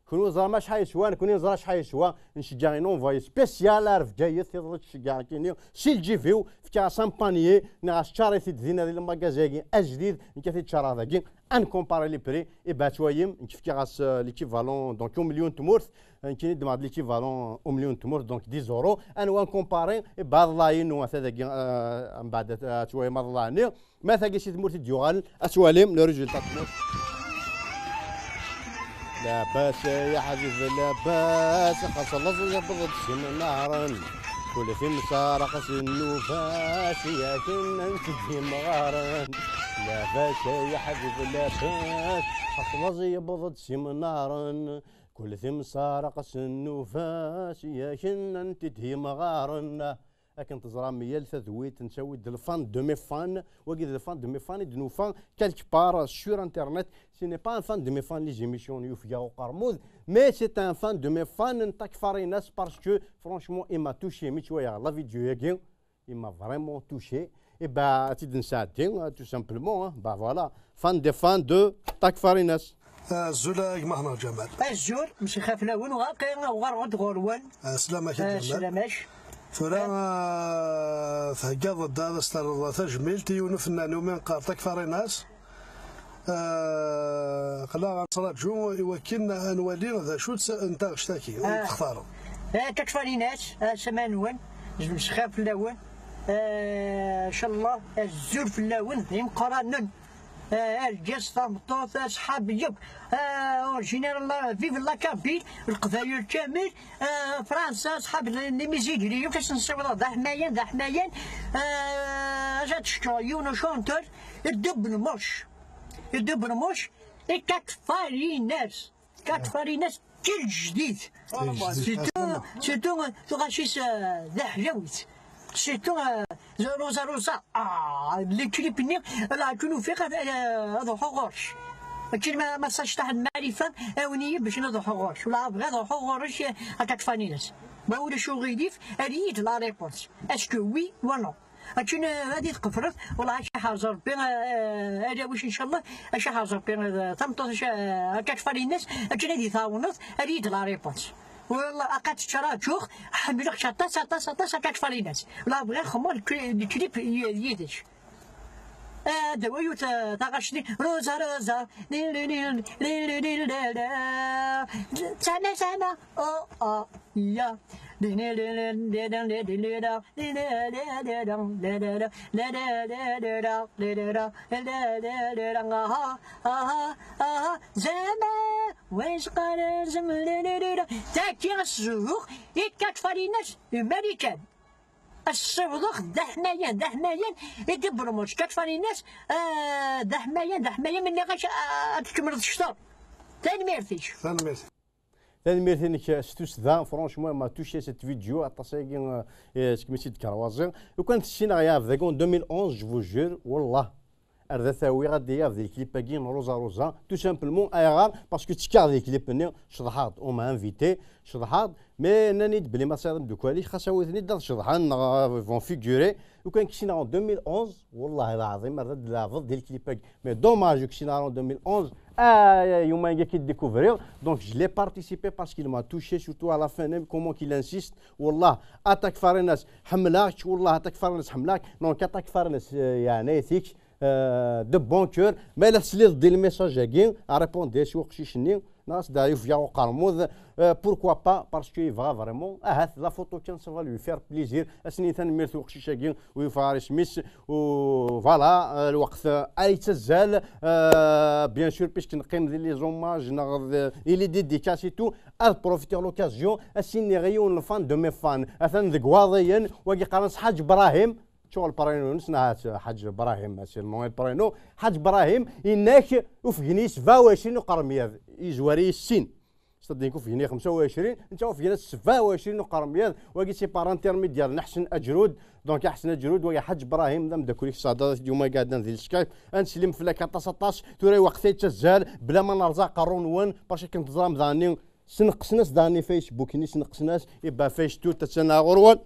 Kunwi ẓram acḥal yeswa, nekkni neẓra acḥal yeswa. Nceggeɛ une envoyée spéciale ar Bgayet, tiḍelli nceggeɛ nekkini si lǧib-iw, fkiɣ-as un panier, nniɣ-as ččar-it-id dinna di lmagazin-agi ajdid, nekk ad t-id-ččareɣ dagi. Ad nkompari les prix, et ben, twayim, nekk fkiɣ-as, euh, l'équivalent, donc, umelyun n tmurt, nekkini ddmeɣ-d l'équivalent umelyun n tmurt, donc dix euros. Anwa nkompari, et ben, aḍellaɛ-inu, ata dagi, euh, mbeɛd, euh, twayim aḍellaɛ-nni. Ma tagi si tmurt i d-yuɣalen, ad twalim le résultat n tmurt. Labas ay aḥbib, labas, xas laẓ yewweḍ-d s imnaren. Kul timsar ɣas nnuba-s, yak nnan-tt-id yimɣaren. Labas ay aḥbib, labas, xas laẓ yewweḍ-d s imnaren. Kul timsar ɣas nnuba-s, yak nnan-tt-id yimɣaren. Akken teẓram, yal tadwilt nettawi-d le fan de mes fans. Wagi d le fan de mes fans i d-nufa quelque part sur internet. Ce n'est pas un fan de mes fans, les émissions n Yufga Uqermud, mais c'est un fan de mes fans n Takfarinas parce que franchement il m'a touché mi ttwaliɣ la vidéo-agi. Il m'a vraiment touché. Et bah, ad tt-id-nesɛeddi, tout simplement, hein. Bah voilà, fan des fans de Takfarinas. Azul a gma-tneɣ Ǧamal. Azul, msixaf lawen, waqi uɣaleɣ-d ɣur-wen. Ɛeslama-k a Ǧamal. Ɛeslama-k. Tura, ah, theggaḍ-d ad as-terreḍ tajmilt i yiwen ufennan umi neqqar Takfarinas. Ah, aql-aɣ ad nettṛaǧu i wakken ad nwali d acu-tt n taɣect-agi i textareḍ. Ah, Takfarinas, ah, ssama-nwen, msixaf fell-awen. Ah, ncallah, azul fell-awen d imeqqranen. Argaz, tameṭṭut, aṣḥab yakk, originaire, vive la Kabyle, Leqbayel kamel, Fransa, aṣḥab n imizigri yakk, ad sen-ssiwḍeɣ d aḥmayan, d aḥmayan. Ad teččeɣ yiwen ucunter, Dubelmuc, Dubelmuc, i Kat Farinas. Kat Farinas, quel jdid. Surtout, surtout, tuɣac-is d aḥlawit. Surtout, Rosa Rosa. Ah, le clip-nni, la, tu nous fais, ad ruḥeɣ ɣur-k. Akken ma, ma sac taḥ n Marifa, awen-iyi bac ad ruḥeɣ ɣur-k. Wala bɣiɣ ad ruḥeɣ ɣur-k, a Kat Farinas. Ma ulac uɣilif, err-iyi-d la réponse. Est-ce que oui ou non? Akken, eh, ad yi-tqefreḍ, wala ad k-iḥerz Rebbi, eh, arraw-ik, ncallah, ad k-iḥerz Rebbi, eh, tameṭṭut, eh, a Kat Farinas, akken ad yi-tɛawneḍ, ad iyi-d la réponse. Wala, aqad teččraǧuɣ, ḥemmleɣ-k aṭas, aṭas, aṭas, a Kat Farinas. Wala bɣiɣ xemmer lkli-, lklip y-, yid-k. Eh, d awayut, eh, taɣact-nni, Rosa, Rosa, li, li, li, li, li, li, li, li, li, sama, sama, oh, oh, ya. Aha, aha, aha, zama, wa yeqqaren zem-, tagi ad s-zhuɣ i Kat Farinas i Marikan. Ad s-ssiwḍeɣ d aḥmayan, d aḥmayan i d-ibrumuc Kat Farinas, ah, d aḥmayan, d aḥmayan, mi nniɣ-ak, ah, ad tkemmleḍ kter. Tanemmirt-ik. Tanemmirt. Tanemmirt-inek s tussda, franchement, elle m'a touché cette vidéo, aṭas-agi, eh, segmi tt-id-kerwaẓi. Lukan tessineɣ yeɛbed dagi en deux mille onze, je vous jure, wallah, ar d at-awiɣ ad d-yeɛbed di lklip-agi n Rosa Rosa, tout simplement, ayɣer? Parce que ttekkaɣ di lklip-nni, ceḍḥeɣ-d, on m'a invité, ceḍḥeɣ-d, mais nnan-iyi-d belli ma tesɛiḍ imeddukal-ik, xas awi-ten-id ad ceḍḥen, neɣ, euh, vont figurer. Lukan ksineɣ en deux mille onze, wallah lɛaḍim, ar d ad d-leɛbeḍ di lklip-agi. Mais dommage, ur k-ssineɣ ara en deux mille onze. Ah, yuma-agi i k-id-découvriɣ. Donc, je l'ai participé parce qu'il m'a touché, surtout à la fin, même comment qu'il insiste. Wallah, attaque Farinas, ḥemmleɣ-k, wallah, attaque Farinas, ḥemmleɣ-k. Donc, attaque Farinas, euh, yeɛna-t-ik, euh, de bon cœur. Ma yella tesliḍ di le message-agi, répondez-as i uqcic-nni, neɣ as-d yufeg-aɣ uqermud, euh, pourquoi pas, parce que yebɣa vraiment, ahat la photo kan, ça va lui faire plaisir. Ad s-nini tanemmirt i uqcic-agi, ur yufi ara isem-is. U voilà, euh, lweqt, euh, ay yettazzal, euh, bien sûr, puisque neqqim di les hommages, neɣ d, i les dédicaces et tout, ad profiter l'occasion, ad s-iniɣ i yiwen n fan de mes fans, atan deg Waḍiyen, wagi qqaren-as Ḥaǧ Brahim, ttuɣ le prénom-ines, neɣ Ḥaǧ Brahim, c'est le nom et le prénom, Ḥaǧ Brahim, yenna-k ufgen-iyi sebɛa u ɛecrin uqermyad, yezwar-iyi sin. C'est-à-dire ufgen-iyi xemsa u ɛecrin, netta ufgen-as sebɛa u ɛecrin uqermyad, wagi c'est par intermédiaire n Ḥsen Aǧrud. Donc Ḥsen Aǧrud, wagi Ḥaǧ Brahim, d ameddakel-ik, sɛeddaḍ-it-id yuma iɛeddan di leskayd. Ad neslim fell-ak aṭas, aṭas. Tura i lweqt ay yettazzal, bla ma nerẓa aqerru-nwen, parce que akken teẓram daɣen-nni, sneqsen-as daɣen i Facebook-nni, sneqsen-as, iba Facebook attan ɣur-wen.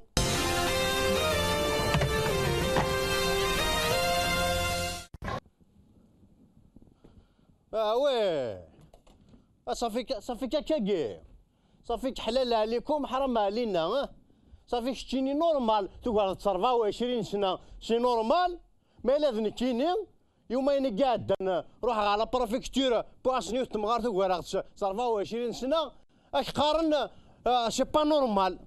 Ah ouais. Ah, صافي ك-، صافي كاكاكي. صافي حلال عليكم، حرام علينا، ها؟ صافي كتشيني normal، تقعد أربعة وعشرين سنة، c'est normal. ما إلا ذ نكيني، يومين قاعد ن-، روح على préfecture، بواسني وتمغار تقعد أربعة وعشرين سنة، أش قارن، آه، c'est pas normal.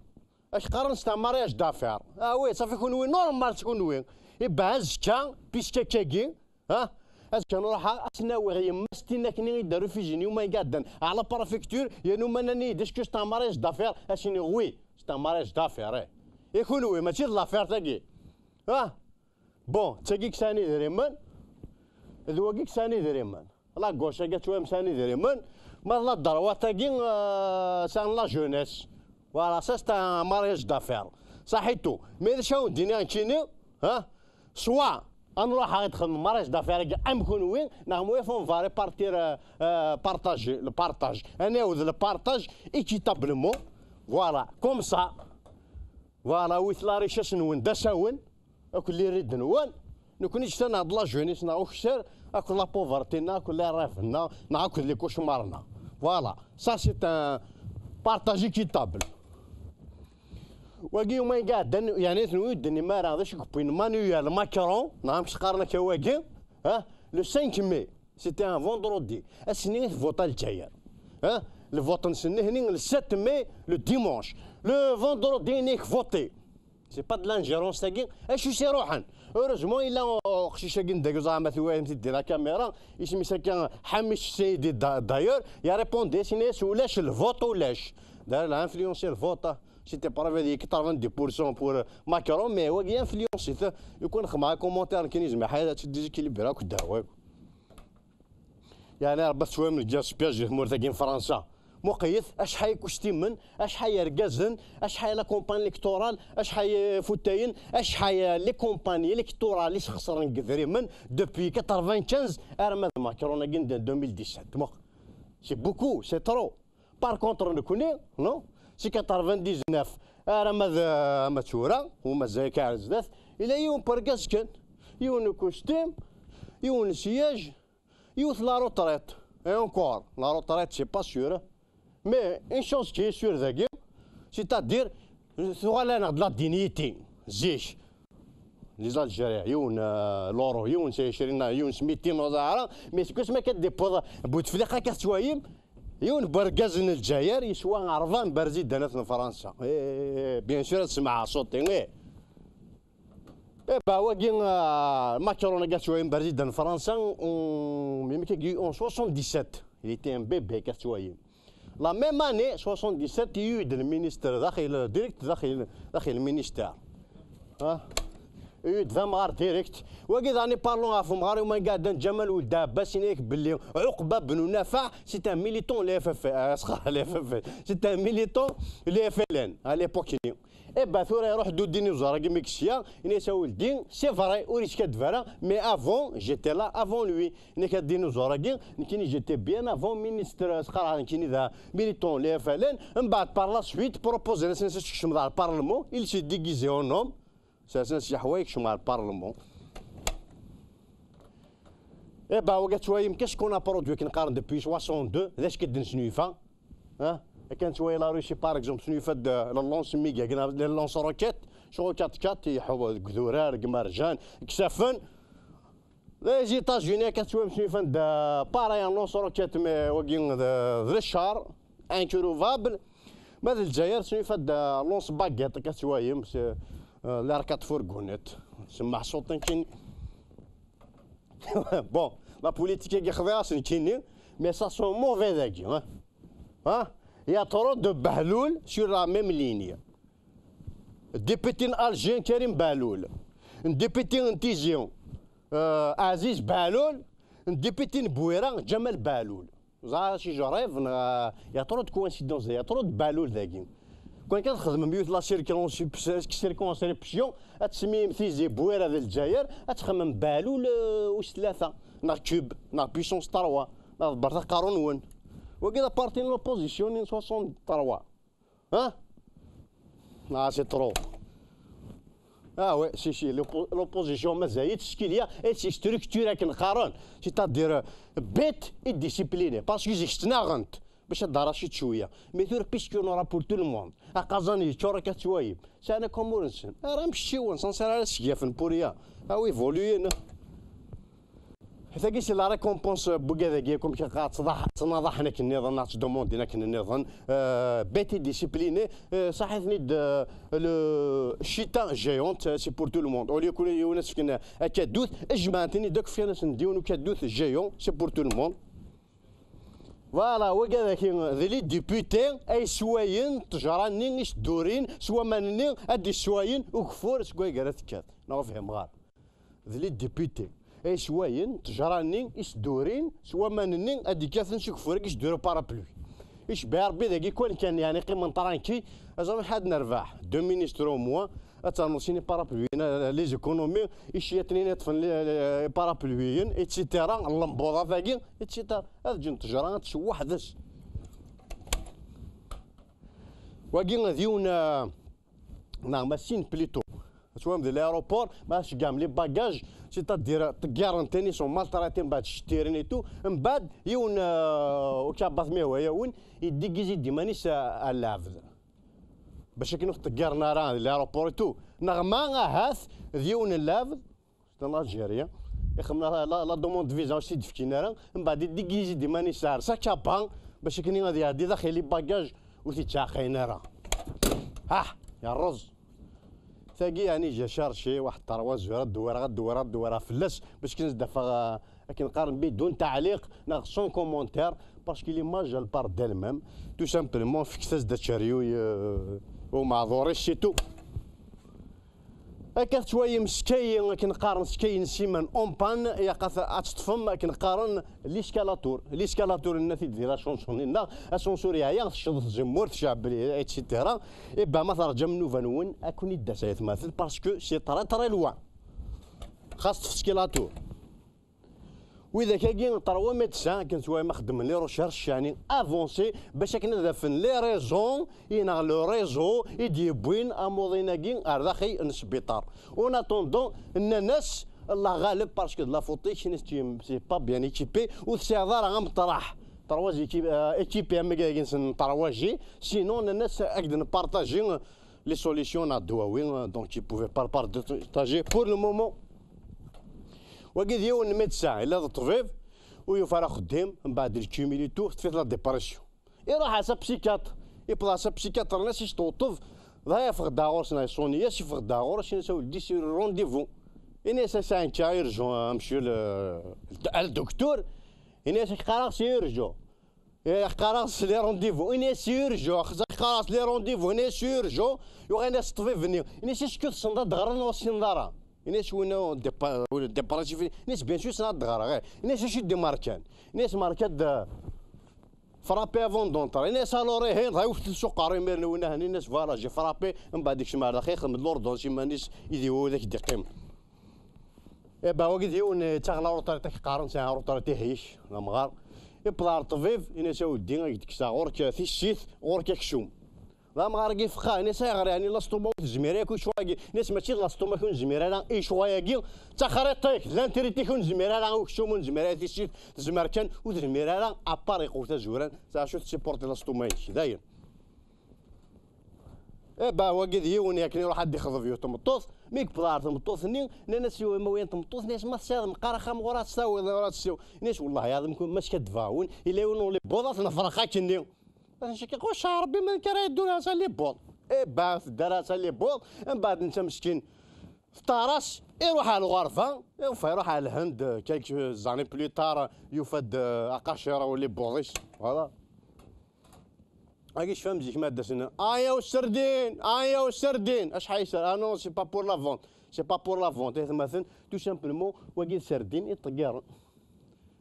أش قارن c'est un mariage d'affaires. آه oui، صافي كونوي normal تكونوي. إبا زكا، بيسكا كاكي. ها؟ Azekka nruḥ ad s-nawiɣ yemma-s tin akken i d-refugin yuma igadden ɛla préfecture, yan uma nnan-iyi-d est-ce que c'est un mariage d'affaires? Ad s-iniɣ oui, c'est un mariage d'affaires, eh. I kunwi, mačči d l'affaire tagi. Ha? Bon, d tagi i yesɛan idrimen, d wagi i yesɛan idrimen. La gauche-agi ad twayem sɛan idrimen, ma d la droite-agi, euh, sɛan la jeunesse. Voilà, ça c'est un mariage d'affaires. Saḥitu. Mais d acu awen-d-iniɣ nekkini, ha? Soit ad nruḥ ad ixdem mariage d'affaires-agi am kunwi, neɣ ma il faut on va répartir, euh, euh, partager, le partage. Ad nɛawed le partage équitablement. Voilà, comme ça. Voilà, awit la richesse-nwen d asawen, akked les rides-nwen. Nekkni ǧǧet-aneɣ-d la jeunesse neɣ ukessar, akked la pauvreté-nneɣ, akked les rêves-nneɣ, neɣ akked les cauchemars-nneɣ. Voilà, ça c'est un partage équitable. Wagi yuma iɛeddan, yeɛni, d acu i d-tennim ara, d acu i yewwin Emmanuel Macron, neɣ amek s-qqaren akka wagi, ha? Le cinq mai, c'était un vendredi. Ass-nni i tvuṭa Lezzayer. Ha? Lvuṭ-nsen nihni, le sept mai, le dimanche. Le vendredi-nni i tvuṭi. C'est pas de l'ingérence tagi. Acu s-iruḥen? Heureusement, il a uqcic-agi n dagi, ẓer ma twalam-t-id di la caméra. Isem-is akka Ḥamic Seydi, da-, d'ailleurs, il a répondu, as-iniɣ ulac lvote, ulac. D'ailleurs, il a influencé le vote, hein. C'était pareil, quatre-vingt-dix pour cent pour, euh, Macron, mais wagi influencé-t. Lukan xedmeɣ commentaire nekkini, zemreɣ ad tt-déséquilibreɣ akk ddaw-agi. Yeɛni Rebbi ad twalem le gaspillage di tmurt-agi n Fransa. Muqlet acḥal ikustimen, acḥal yergazen, acḥal la campagne électorale, acḥal ifutayen, acḥal les campagnes électorales i sxeṣren deg idrimen depuis quatre-vingt-quinze arma d Macron-agi n deux mille dix-sept. Muqel. C'est beaucoup, c'est trop. Par contre, nekkni, non? Si quatre-vingt-dix-neuf arma d, arma d tura, u mazal kan ar zdat, yella yiwen n urgaz kan, yiwen n ukustim, yiwen n siège, yiwet la retraite. Et encore, la retraite, c'est pas sûr, hein. Mais une chose qui est sûre dagi, c'est-à-dire, tuɣal-aneɣ-d la dignité, zik. Les Algériens, yiwen, euh, l'euro, yiwen s ɛecrin, yiwen s mitin, ur ẓriɣ ara, mais seg wasmi akka d-yewweḍ Bouteflika akka tettwayim, yiwen n urgaz n Lezzayer yeswa rebɛa n berzidanat n Fransa. Eh, bien sûr, ad semɛeɣ ṣṣut-i, eh. Eh ben, wagi, euh, Macron, gars, tu vois, un président français, en, même que en soixante-dix-sept, il était un bébé, gars, tu vois. La même année, soixante-dix-sept, il y a eu le ministre, daxel, direct, daxel, daxel ministère. Hein? Il y a eu d amɣar direct. Wagi, en parlant ɣef umɣar, ma gars, Djamal Ould Abbas, il est belli, Oukba Ben Nafa, c'est un militant de la F F, euh, la F F, c'est un militant de la F L N à l'époque. Eh ben, tura iruḥ-d uddin iẓur-agi mi yesya, ini-as a weldi, c'est vrai, ur yeskaddeb ara, mais avant, j'étais là avant lui. Nekk addin iẓur-agi, nekkini j'étais bien avant ministre, sqaraɣ nekkini d militant n la F L N, mbeɛd par la suite, proposé-as ad sekcem ɣer le parlement, il s'est déguisé en homme, sers-as leḥwayeǧ, yekcem ɣer le parlement. Eh ben, wagi ad twayem, qu'est-ce qu'on a produit, akken qqaren, depuis soixante-deux, d acu i d-nesnulfa? Hein? Akken twayem la Russie, par exemple, tesnulfa-d, euh, le lance-missile, le lance-roquette, sur quatre quatre, yeḥwa deg idurar, deg imerjan, deg isaffen. Les États-Unis, akken twayem, tesnulfa-d, euh, pareil, un lance-roquette, mais wagi d, d le char, incurvable. Ma d Lezzayer, tesnulfa-d, euh, lance-baguette, akken twayem, c'est, euh, l'arcade fourgonnette. Semmeḥ ṣṣut-nni. Bon, la politique-agi xḍiɣ-as nekkini, mais ça sent mauvais dagi, hein? Hein? Il y a trop de Bahloul sur la même ligne. Député algérien Karim Bahloul. Député n Tizi, euh, Aziz Bahloul. Député n Bouira, Djamal Bahloul. Ẓer si je rêve, neɣ, il y a trop de coïncidences, il y a trop de Bahloul dagi. Quand kan txedmem yiwet la circonscription, circonscription, ad tsemmi Tizi Bouira d Lezzayer, ad txemmem Bahloul, euh, wis tlata, neɣ Cube, neɣ Puissance trois, neɣ ḍebbret aqerru-nwen. Wagi d aparti n l'opposition n soixante-trois. Hein? Ah, c'est trop. Ah ouais, si, si, l'oppo-, l'opposition mazal-itt tettkel, et c'est structure akken qqaren, c'est-à-dire, euh, bête et disciplinée, parce que zik ttnaɣent bac ad d-arac cwiya. Mais tura, puisqu'il y en aura pour tout le monde, aqaẓan yeččur akka ttwayem, sɛan akk amur-nsen, ara mceččiwen, sans ara sgafen pour rien. Ah oui, évoluer, non? Tagi, c'est la récompense n wigad-agi, comme ttnaḍaḥen akken nniḍen, neɣ ttdumundin akken nniḍen. Euh, bête et disciplinée, euh, saḥiten-id, euh, le chita géante, euh, c'est pour tout le monde. Au lieu que yiwen ad s-fken akadut, jemɛen-ten-id akk, fkan-asen-d yiwen ukadut géant, c'est pour tout le monde. Voilà, wigad-agi, d les députés ay swayen ttejra-nni i s-d-urin, s waman-nni ad d-swayen ugeffur seg waygar ad tekkat. Neɣ ur fhimeɣ ara. D les députés ay swayen ttejra-nni i s-d-urin s waman-nni ad d-ikkaten s ugeffur-agi i s-d-uri parapluie. Icebbeḥ Rebbi dagi, kwan kan, yeɛni, qqimen tranquille, aẓawan ḥad nerbeḥ deux ministres au moins, ad ternuḍ sin iparapluiyen, les économies, iceyyaten-in yeṭṭfen les, les parapluiyen, et cetera, lembuḍa-agi, et cetera. Ad ǧǧen ttejra ad tsew weḥd-s. Wagi d yiwen, euh, neɣ ma sin plutôt. Ad twam di l'aéroport, ma tceggɛem les bagages, c'est-à-dire ṭeggiren-ten, ils sont maltraités, mbeɛd cettiren et tout, mbeɛd yiwen, euh, ukabat mi hwa yawen, yeddiggizi-d iman-is a, a lɛebd. Bac akken ur t-ṭeggiren ara di l'aéroport et tout. Neɣ ma ahat d yiwen n lɛebd, c'est un Algérien, ixemmem la, la, la demande de visa ur s-t-id-fkin ara, mbeɛd yeddiggizi-d iman-is ar sa kapa, bac akken ad iɛeddi daxel les bagages ur t-ittɛaqayen ara. Ah, yerreẓ. Tagi, yani, j'ai cherché واحد trois jours, ad dewwareɣ, ad dewwareɣ, ad dewwareɣ fell-as, bac kan ad d-afeɣ, euh, akken qqaren, بدون تعليق, neɣ sans commentaire, parce que l'image, elle parle d'elle-même. Tout simplement, fket-as-d ačaryuy, euh, umeɛḍur-is, c'est tout. Akka tettwayem skayi, akken qqaren, skayi n ssiman en panne, ilaq ad, ad teṭṭfem, akken qqaren, l'escalator. L'escalator, nenna-t-id di la chanson-nni-nneɣ, asansur yeɛya, tecceḍ tzemmurt, tceɛbel, et cetera. Iba ma terǧam nnuba-nwen, ad ken-id-tas aytmaten, parce que c'est très, très loin. Xas ṭṭfet l'escalator. Widak-agi, trois médecins, akken twayem, xeddmen les recherches, yani avancé, bac akken ad afen les raisons, i neɣ le réseau, i d-yewwin amuḍin-agi ar daxel n sbiṭar. En attendant, nnan-as, Allah ɣaleb, parce que de la faute-ik, c'est pas bien équipé, ur tesɛiḍ ara ameṭraḥ. Trois équipes, euh, équipé am wagi-agi n trois G, sinon, nnan-as, ad k-d-npartaji, euh, les solutions neɣ ddwawi, euh, donc il pouvait pas partager pour le moment. Wagi d yiwen n médecin, yella d ṭṭbib, ur yufi ara axeddim, mbeɛd il cumule et tout, teṭṭef-it la dépression. Iruḥ ɣer sa psychiatre, yewweḍ ɣer sa psychiatre, nnan-as yesṭewṭeb, dɣa yeffeɣ-d ɣur-s neɣ yeṣuni-as, yeffeɣ-d ɣur-s, yenna-as a weldi, c'est rendez-vous. Yenna-as a sɛin urgent, a monsieur le, le docteur, yenna-as ak qqareɣ c'est urgent. Eh, qqareɣ-as les rendez-vous, ini-as urgent, qqareɣ-as les rendez-vous, ini-as urgent, yuɣal-as ṭṭbib-nni, ini-as acu tessneḍ ad d-ɣreḍ neɣ ur tessineḍ ara? Ini-as winna dépa-, dépressif, ini-as bien sûr ssneɣ ad d-ɣreɣ, eh. Ini-as acu d-imerkan? Ini-as merka-d, euh, frappé avant d'entrer, ini-as alors ihi, dɣa iwet-d s uqerru imir-nni winna, ini-as voilà, j'ai frappé, mbeɛd ikcem ar daxel, ixdem-d l'ordonnance iman-is, i d iwwi ad ak-d-iqqim. Eh ben, wagi d yiwen, eh, yettaɣ la retraite, ak qqaren sɛiɣ retraite, iheyc, d amɣar. Iwweḍ ɣer ṭṭbib, ini-as a weddi, ad k-d-kkseɣ ɣur-k tissit, ɣur-k aksum. D amɣar-agi yefqa, ini-as ayɣer, yani, l'estomac ur tezmir akk i ccɣel-agi. Ini-as mačči d l'estomac ur nezmir ara i ccɣel-agi, d taxriṭ-ik, d l'entérite-ik ur nezmir ara i uksum, ur nezmir ara i tissit, tezmer kan, ur tezmir ara, à part iqewwet azuran, s acu tesupporter l'estomac-ik, dayen. Eh ben, wagi d yiwen yakan iruḥ ad d-ixḍeb yiwet tmeṭṭut. Mi yewweḍ ɣer tmeṭṭut-nni, nnan-as i imawlan n tmeṭṭut, nnan-as ma tesɛiḍ meqqar axxam ɣur-i ad tt-tawiḍ, ɣur-i ad tt-tawiḍ. Nnan-as wellah ɛaḍem, ma skaddbeɣ-awen, yella yiwen n ulibud ad t-nefreq akkenni. Ad ncakiq wac Ṛebbi, ma d nekk ara yeddun ɣer sa libud. Eh ben, tedda ɣer sa libud, mbeɛd netta meskin teṭṭar-as, iruḥ ɣer lɣerba, enfin, iruḥ ɣer Lhend, quelques années plus tard, yufa-d, euh, aqacir n ulibud-is. Voilà. Agi cfam zik ma d-asen, ayaw serdin, ayaw serdin. Acḥal yeser? Ah non, c'est pas pour la vente. C'est pas pour la vente. Ay atmaten, tout simplement, wagi d serdin i ṭṭeggaren.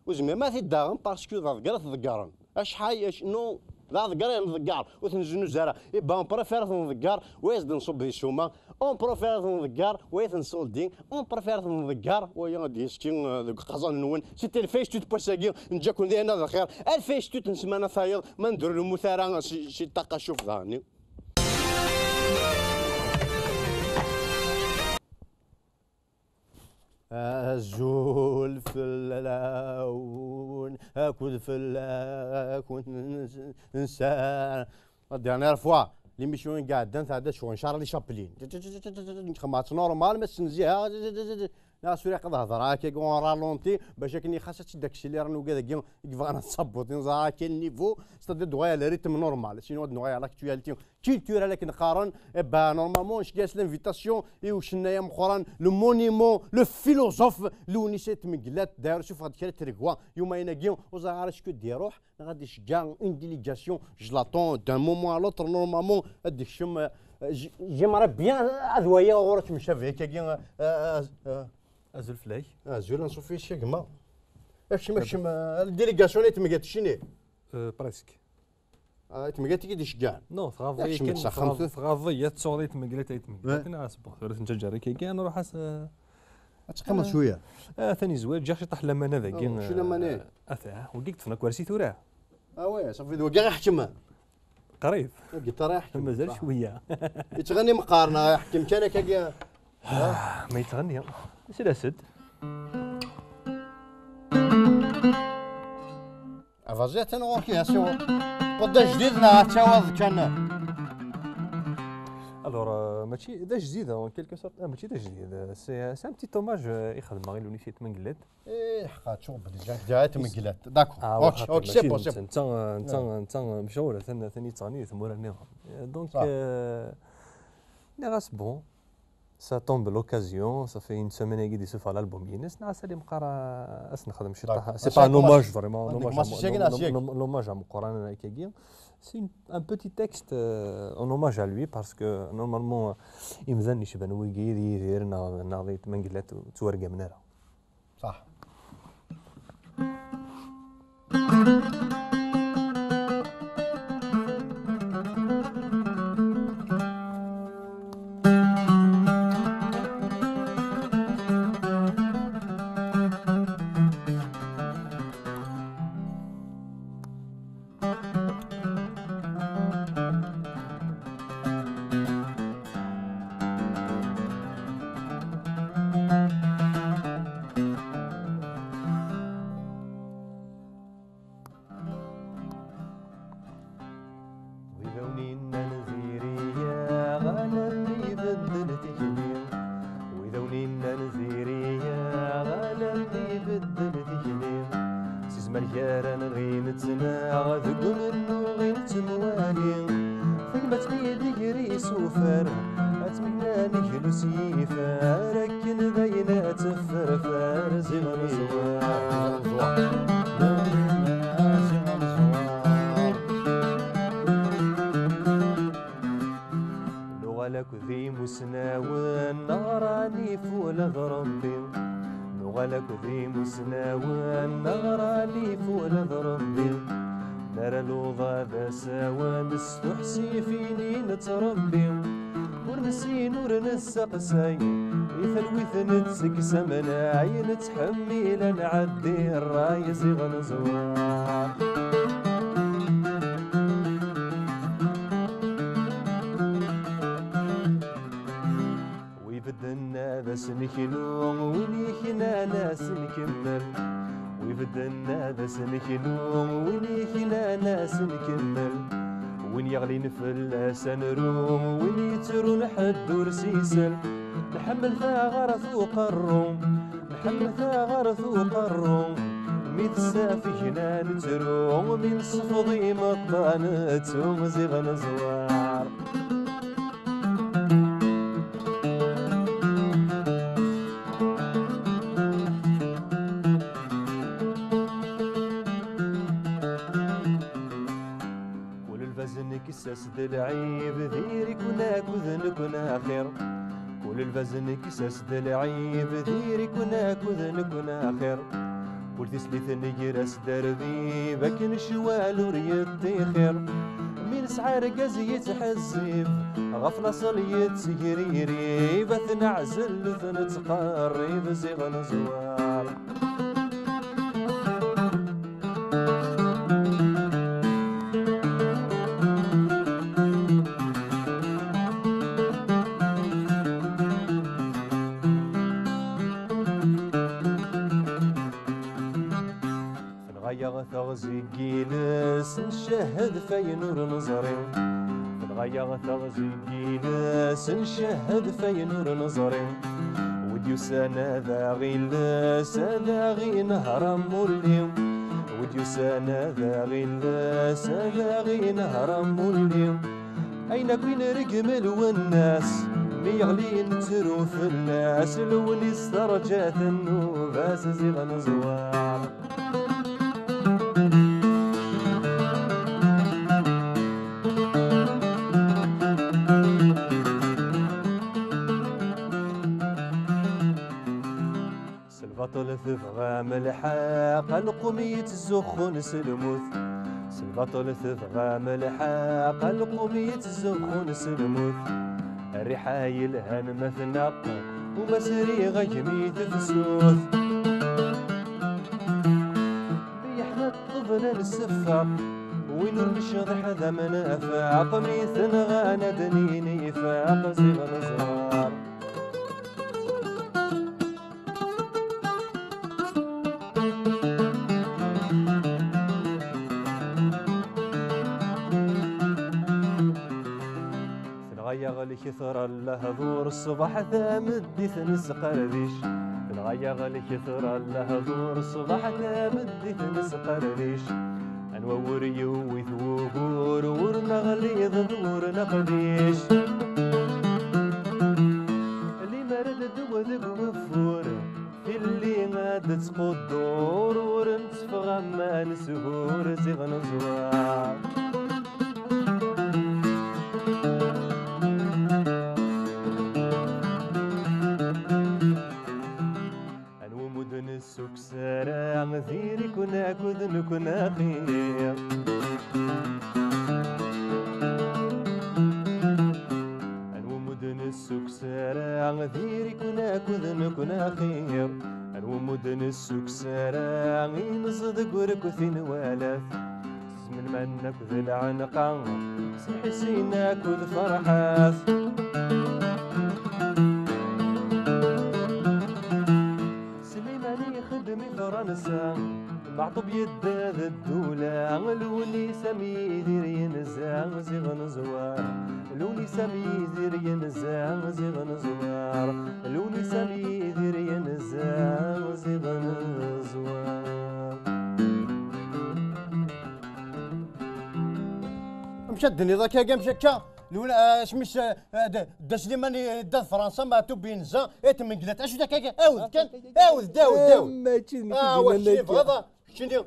Ur zmiren ma t-id-daɣen, parce que d aḍeggar i t-ḍeggaren. Acḥal, ac-, non, d aḍeggar i nḍeggar, ur t-neznuz ara. Eh ben, on préfère ad t-nḍegger, wa as-d-nṣubb di ssuma, on préfère ad t-nḍegger, wa ad t-nṣuldi, on préfère ad t-nḍegger, waya ad d-yeski, euh, deg uqaẓan-nwen. C'était le Facebook n wass-agi, neǧǧa-ken di ɛna d lxir. Ar Facebook n ssmana tayeḍ, ma nedder lmut ara si, si ṭṭaqa cuf daɣen. Azul fell-awen, akked fell-akent nsa. La dernière fois, l'émission i iɛeddan tɛedda ccɣel n Charlie Chaplin. Xemmeɣ-tt normal, ma s-nziha, neɣ suriq ad hedreɣ akka, on ralentit, bac akken xas ad tt-id-aksiliren ugad-agi i yebɣan ad tṣabbuḍ, neẓra akka le niveau, c'est-à-dire d-uɣal rythme normal, sinon ad nuɣal l'actualité culturelle akken qqaren, eh ben, normalement, ncegg-as l'invitation i ucennay ameqqran, le monument, le philosophe, Lewnis Ayt Mengellat, d'ailleurs, suffeɣ-d kra n tregwa, yuma-agi, ur ẓriɣ ara acku d-iruḥ, neɣ ad iceggeɛ une délégation, je l'attends d'un moment à l'autre, normalement, ad d-ikcem, euh, j-, j'aimerais bien ad waliɣ ɣur-k mcabi, akkagi, euh, euh, euh, Azul fell-ak. Azul, anṣuf yes-k a gma. Akcem, akcem, euh, délégation Ayt Mengellat, cini? Euh, presque. Ah, Ayt Mengellat i k-id-iceggɛen? Non, tɣaḍ-iyi kan, tɣaḍ-, tɣaḍ-iyi, ad tsuɣeḍ Ayt Mengellat, Ayt Mengellat. Ouais. Akken ɛasbeɣ. Tura tenǧaǧer akka kan, ruḥ as, euh, ad teqqimeḍ cwiya. Ah, atan yezweǧ, ǧǧiɣ ciṭaḥ lamana dagi. Oh, acu lamana? Euh, ata, wagi i yeṭṭfen akersi tura. Ah ouais, safi d wagi i iḥekmen. Qrib. Agiṭar i iḥekmen. Mazal cwiya. Yettɣenni meqqar neɣ iḥekkem kan akka. Ah, ma yettɣenni. C'est la sed. Avazi atan ɣur-k, ya siwa. Wwiḍ-d ajdid neɣ ad tawiḍ kan? Alors, euh, mačči d ajdid, en quelque sorte. Ah, mačči d ajdid. C'est, c'est un petit hommage, euh, i xedmeɣ i Lewnis Ayt Mengellat. Eh, ḥqa, ttuɣ belli déjà, déjà Ayt Mengellat. D'accord. Ah, ok, ok, c'est bon, c'est bon. Netta, netta, netta, mecɣul, atan, atan yettɣenni di tmura nniḍen. Donc, euh, nniɣ-as, bon, Ça tombe l'occasion, ça fait une semaine i d-yessufeɣ l'album-ines, nɛas ad imqar, euh, ad s-nexdem ciṭṭaḥ. D'accord. C'est pas un hommage, vraiment, un hommage à, un hommage à Meqqran, akkagi. C'est une, un petit texte, euh, en hommage à lui, parce que normalement, euh, imdanen yecban wigi d Yidir neɣ, neɣ d Ayt Mengellat ur ttwargamen ara. صح. Wid awen-innan diri-yaɣ alammi ibeddel tikli. Wid awen-innan diri-yaɣ alammi ibeddel tikli. Si zzman gar-aneɣ i nettnaɣ, deg umennuɣ i nettemwali. Tagmat mi d-iger isufar, ad tmenna neglu s yifar, akken d ayen ad teffer far ziɣ neẓwar. Nuɣal akk d imusnawen, neɣra nif ula d Rebbi. Nuɣal akk d imusnawen, neɣra nif ula d Rebbi. Nara luḍa d asawen, s tuḥsifin i nettrebbi. Ur nessin, ur nesteqsay, i talwit netteg s amnay, nettḥemmil ad nɛeddi ṛṛay ziɣ neẓwar. Wi bedden ad as-neknu, win yeknan ad as-nkemmel. Wi bedden ad as-neknu, win yeknan ad as-nkemmel. Win yeɣlin fell-as ad nru, win yettrun ḥedd ur s-isel. Nḥemmel taɣert uqerru, nḥemmel taɣert uqerru. Mi tessafeg nettru, mi nessefḍ imeṭṭan nettu ziɣ neẓwar. Kul lbaz nekkes-as-d lɛib, diri-ken akk d nekkni axir. Kul lbaz nekkes-as-d lɛib, diri-ken akk d nekkni axir. Kul tislit neger-as-d arbib, akken ccwal ur yeṭṭixir. Mi nesɛa argaz yettḥezzib, ɣef laṣel yettgririb, ad t-neɛzel, ad t-nettqerrib, ziɣ neẓwar. Tenɣa-yaɣ teɣzi n yiles, ncehhed f ayen ur neẓri. Tenɣa-yaɣ teɣzi n yiles, ncehhed f ayen ur neẓri. Wi d-yusan ad aɣ-iles, ad aɣ-inehṛ am wulli. Wi d-yusan ad aɣ-iles, ad aɣ-inehṛ am wulli. Ayen akk i nregm lwennas, mi yeɣli nettru fell-as, lewnis terǧa-t nnuba-s ziɣ neẓwar. S lbaṭel tebɣam lḥeqq, a lqum yettzuxxun s lmut. S lbaṭel tebɣam lḥeqq, a lqum yettzuxxun s lmut. Rriḥa yelhan ma tneqq, uma sriɣ agmi tefsut. Yeḥma ṭṭebla nseffeq, win ur necḍiḥ d amenfaq, mi t-nɣan ad d-nini ifaq, ziɣ neẓwar. Tenɣa-yaɣ lketra n lehdur, ṣṣbeḥ tameddit nesqerdic. Tenɣa-yaɣ lketra n lehdur, ṣṣbeḥ tameddit nesqerdic. Anwa ur yewwit wugur, ur neɣlid d ur neqdic. Diri-ken akked nekkni axir, anwa ur d-nessukkes ara, inẓ deg urkut i nwala-t. S lmelman akked lɛenqa, s lḥisin akked Ferḥat. Sliman ixeddem i Fransa, Meɛṭub yedda d ddula, Lewnis am Yidir yenza ziɣ neẓwar. Lewnis am Yidir yenza ziɣ neẓwar. Lewnis am Yidir yenza ziɣ neẓwar. Amek ad d-tiniḍ akka, amek akka? Lewni, ah, asmi-s, ah, ah, d-, Dda Sliman i-, yedda d Fransa, Meɛṭub yenza, i tmenglat. Acu d akka? Awed kan, awed-d, awed-d, awed. Mačči d nekk i Ah, d-yennan wa keččini akka. Bɣiḍ, keččini.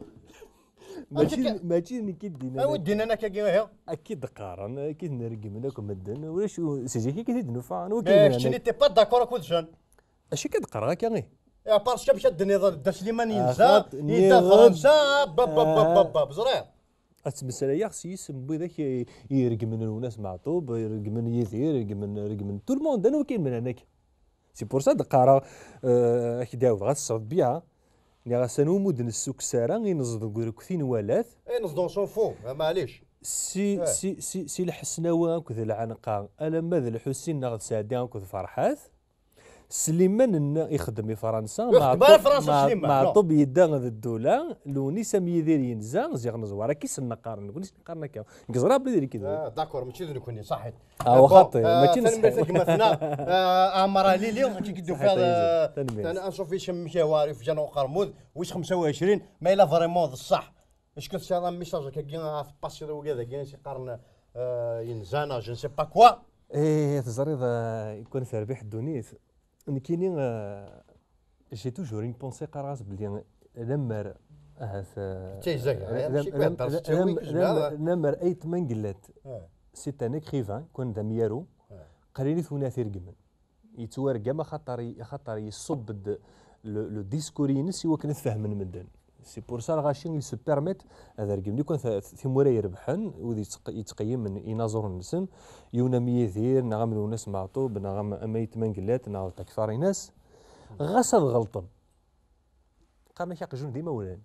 Mačči, Amek akka? Mačči d nekk i d-yennan Awi akka. D-yennan akkagi, ihi. Akka i d-qqaren, akka i d-nergmen akk medden. Ulac u-, si zik akka i t-id-nufa. Anwa akka i Mais yennan keččini, akka? T'es pas d'accord akked Jeanne. Acu akka d-qqareɣ akka, ih? Eh, parce que amek ad d-tiniḍ Dda Sliman yenza, Axaṭ, yedda nniɣ-d Fransa, bab, bab, bab, Ah. bab, bab, ẓriɣ. Ad ttmeslayeɣ s yisem n widak i, i iregmen Lewnis Meɛṭub, iregmen Yidir, iregmen, regmen tout le monde, anwa akka i d-yennan akka? C'est pour ça d-qqareɣ, euh, ak-d-ɛawdeɣ, ad tesɛuḍ bien. Nniɣ-as anwa ur d-nessukkes ara, inẓ deg urkut i nwala-t. Inẓ, on s'en fout, ah, maɛlic. Si, Eh. si, si, si Lḥesnawi akked Lɛenqa, alamma d Lḥusin neɣ d Saɛdi akked Ferḥat. Sliman n-, ixeddem i Fransa, Ur xeddem ara Meɛṭub, Fransa Meɛ-, Sliman, non. Meɛṭub yedda d ddula, Lewnis am Yidir yenza, ziɣ neẓwar, akka i sen-qqaren, nekkni i sen-qqaren akka. Nekk ẓriɣ abrid i d-ikid. Ah, d'accord, mačči d nekkni, ṣaḥit. Ah, Bon, waxaṭi, ah, mačči n tanemmirt ṣṣeḥ. A gma-tneɣ, ah, Aɛmer Alili, akka i k-id-tufiḍ, Ṣaḥit, ah, tanemmirt. Tan-, anṣuf i Cem Kawar, ifjan uqermud, wis xemsa u ɛecrin, ma yella vraiment d ṣṣeḥ. Est-ce que tesɛiḍ un message akkagi, ah, tpasiḍ i wigad-agi, i s-iqqaren, ah, yenza, neɣ je ne sais pas quoi? Eh, teẓriḍ, ah, ikun terbiḥ ddunit. Nekkini, ah, j'ai toujours une pensée, qqareɣ-as belli lemmer ahat, ah, D tayzag, lam-, mačči lam-, kkwa lam-, heddres lam-, ttawil, lam-, lemmer ayetma n Gellat, Ah. c'est un écrivain, kun d amyaru, Ah. qlil i twinat iregmen. Yettwargam axaṭer, axaṭer yessub-d le, le discours-ines i wakken ad t-fehmen medden. C'est pour ça, lɣaci, ils se permettent ad regmen. Lukan ta-, timura irebḥen, wid yettq-, yettqeyyimen inaẓuren-nsen, yiwen am Yidir, neɣ am Lewnis Meɛṭub, neɣ am, am Ayetma n Gellat, neɣ takter-ines, ɣas ad ɣelṭen. Qqaren-ak aqjun d imawlan.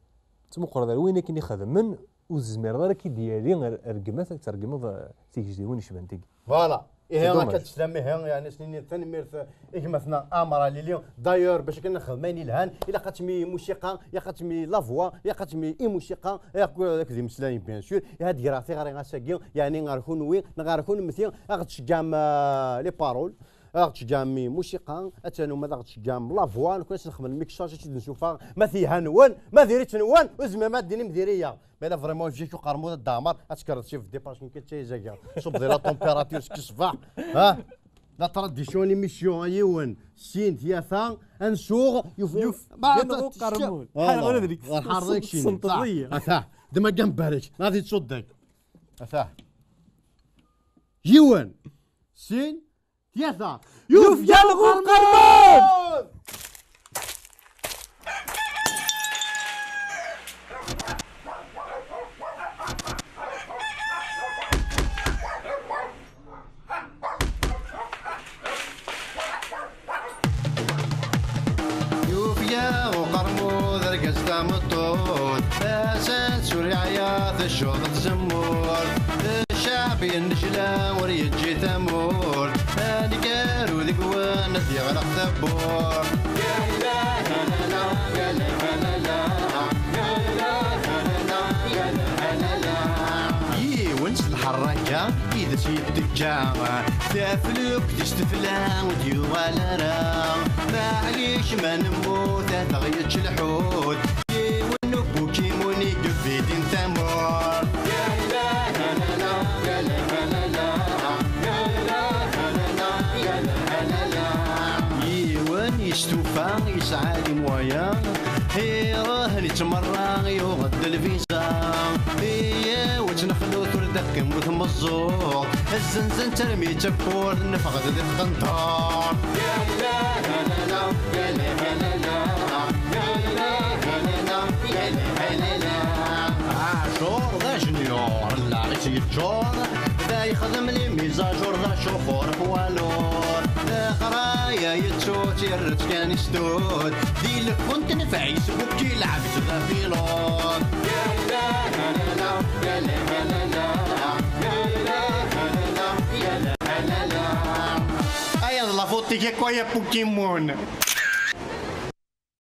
Ttmuqreḍ ar win akken ixedmen, ur tezmireḍ ara ad k-id-yali ar, ar gma-t, ad tregmeḍ, eh, tigejdiwin icban tigi. Voilà. Ihi, C'est dommage. Akka teslam, ihi, yeɛni, s-nini tanemmirt, eh, i gma-tneɣ Aɛmer Alili. D'ailleurs, bac akken nexdem ayen ilhan, ilaq ad tmi musiqa, ilaq ad tmi la voix, ilaq ad tmi i musiqa, ilaq ad, akked imeslayen, bien sûr. Ihi ad d-greɣ tiɣri ass-agi, yeɛni ɣer kunwi, neɣ ɣer kunmti, ad ɣ-tceggɛem, eh, les paroles, ad ɣ-tceggɛem i musiqa, ad tanum ad ɣ-tceggɛem la voix, nekkni ad s-nexdem lmixage, ad tt-id-nsuffeɣ, ma telha-nwen, ma diri-tt-nwen, ur tezmirem ad d-tinim diri-yaɣ. Mais là, vraiment, Vieux Uqermud, a Dda Ɛmer, ad tekkreḍ s tifdi, parce que nekk d tayzagi. Ṣubb di la température seg ṣṣbeḥ. Ha? La tradition, l'émission, a yiwen, sin, tlata, ad nsuɣ, yuf-, Yuf-, ma-, yan ta-, uqermud. Voilà. Ḥareɣ ula d nekk. Ɣer ḥareɣ yak cini. Ṣṣenṭeḍ-iyi. Ata, d ma gan barek, nadi tṣuddek. Ata. Yiwen, sin, tlata. Yufgan uqermud! Yufga uqermud argaz tameṭṭut, asad s ur yeɛya teccuḍ tzemmurt. Ccɛeb yennejla ur yeǧǧi tamurt, aneggaru deg-wen ad yeɣleq tawwurt. Yiwen s lḥerraka i d as-yetteǧǧa, taflukt-is tefla ur d-yuɣal ara. Maɛlic ma nemmut ad aɣ-yečč lḥut, yiwen n ubukimun i yebidin tamurt. Yiwen yestufa yesɛa les moyens, iruḥ yettmerra yuɣ-d lviza. Iyaw ad tt-nexlut ur d temmut meẓẓuɣt. Zzenzen-tt armi d tawwurt, neffeɣ-d di tqenṭert. Aɛcur d ajenyur, llaɣ-is yeččur, da yexdem les mises à jour, d acuxur poids lourd. Teɣra Aya yettu tirret kan istud. Di lkunt n Facebook ilɛeb d apilun. Aya d la faute-ik akk, ay a Pokémon.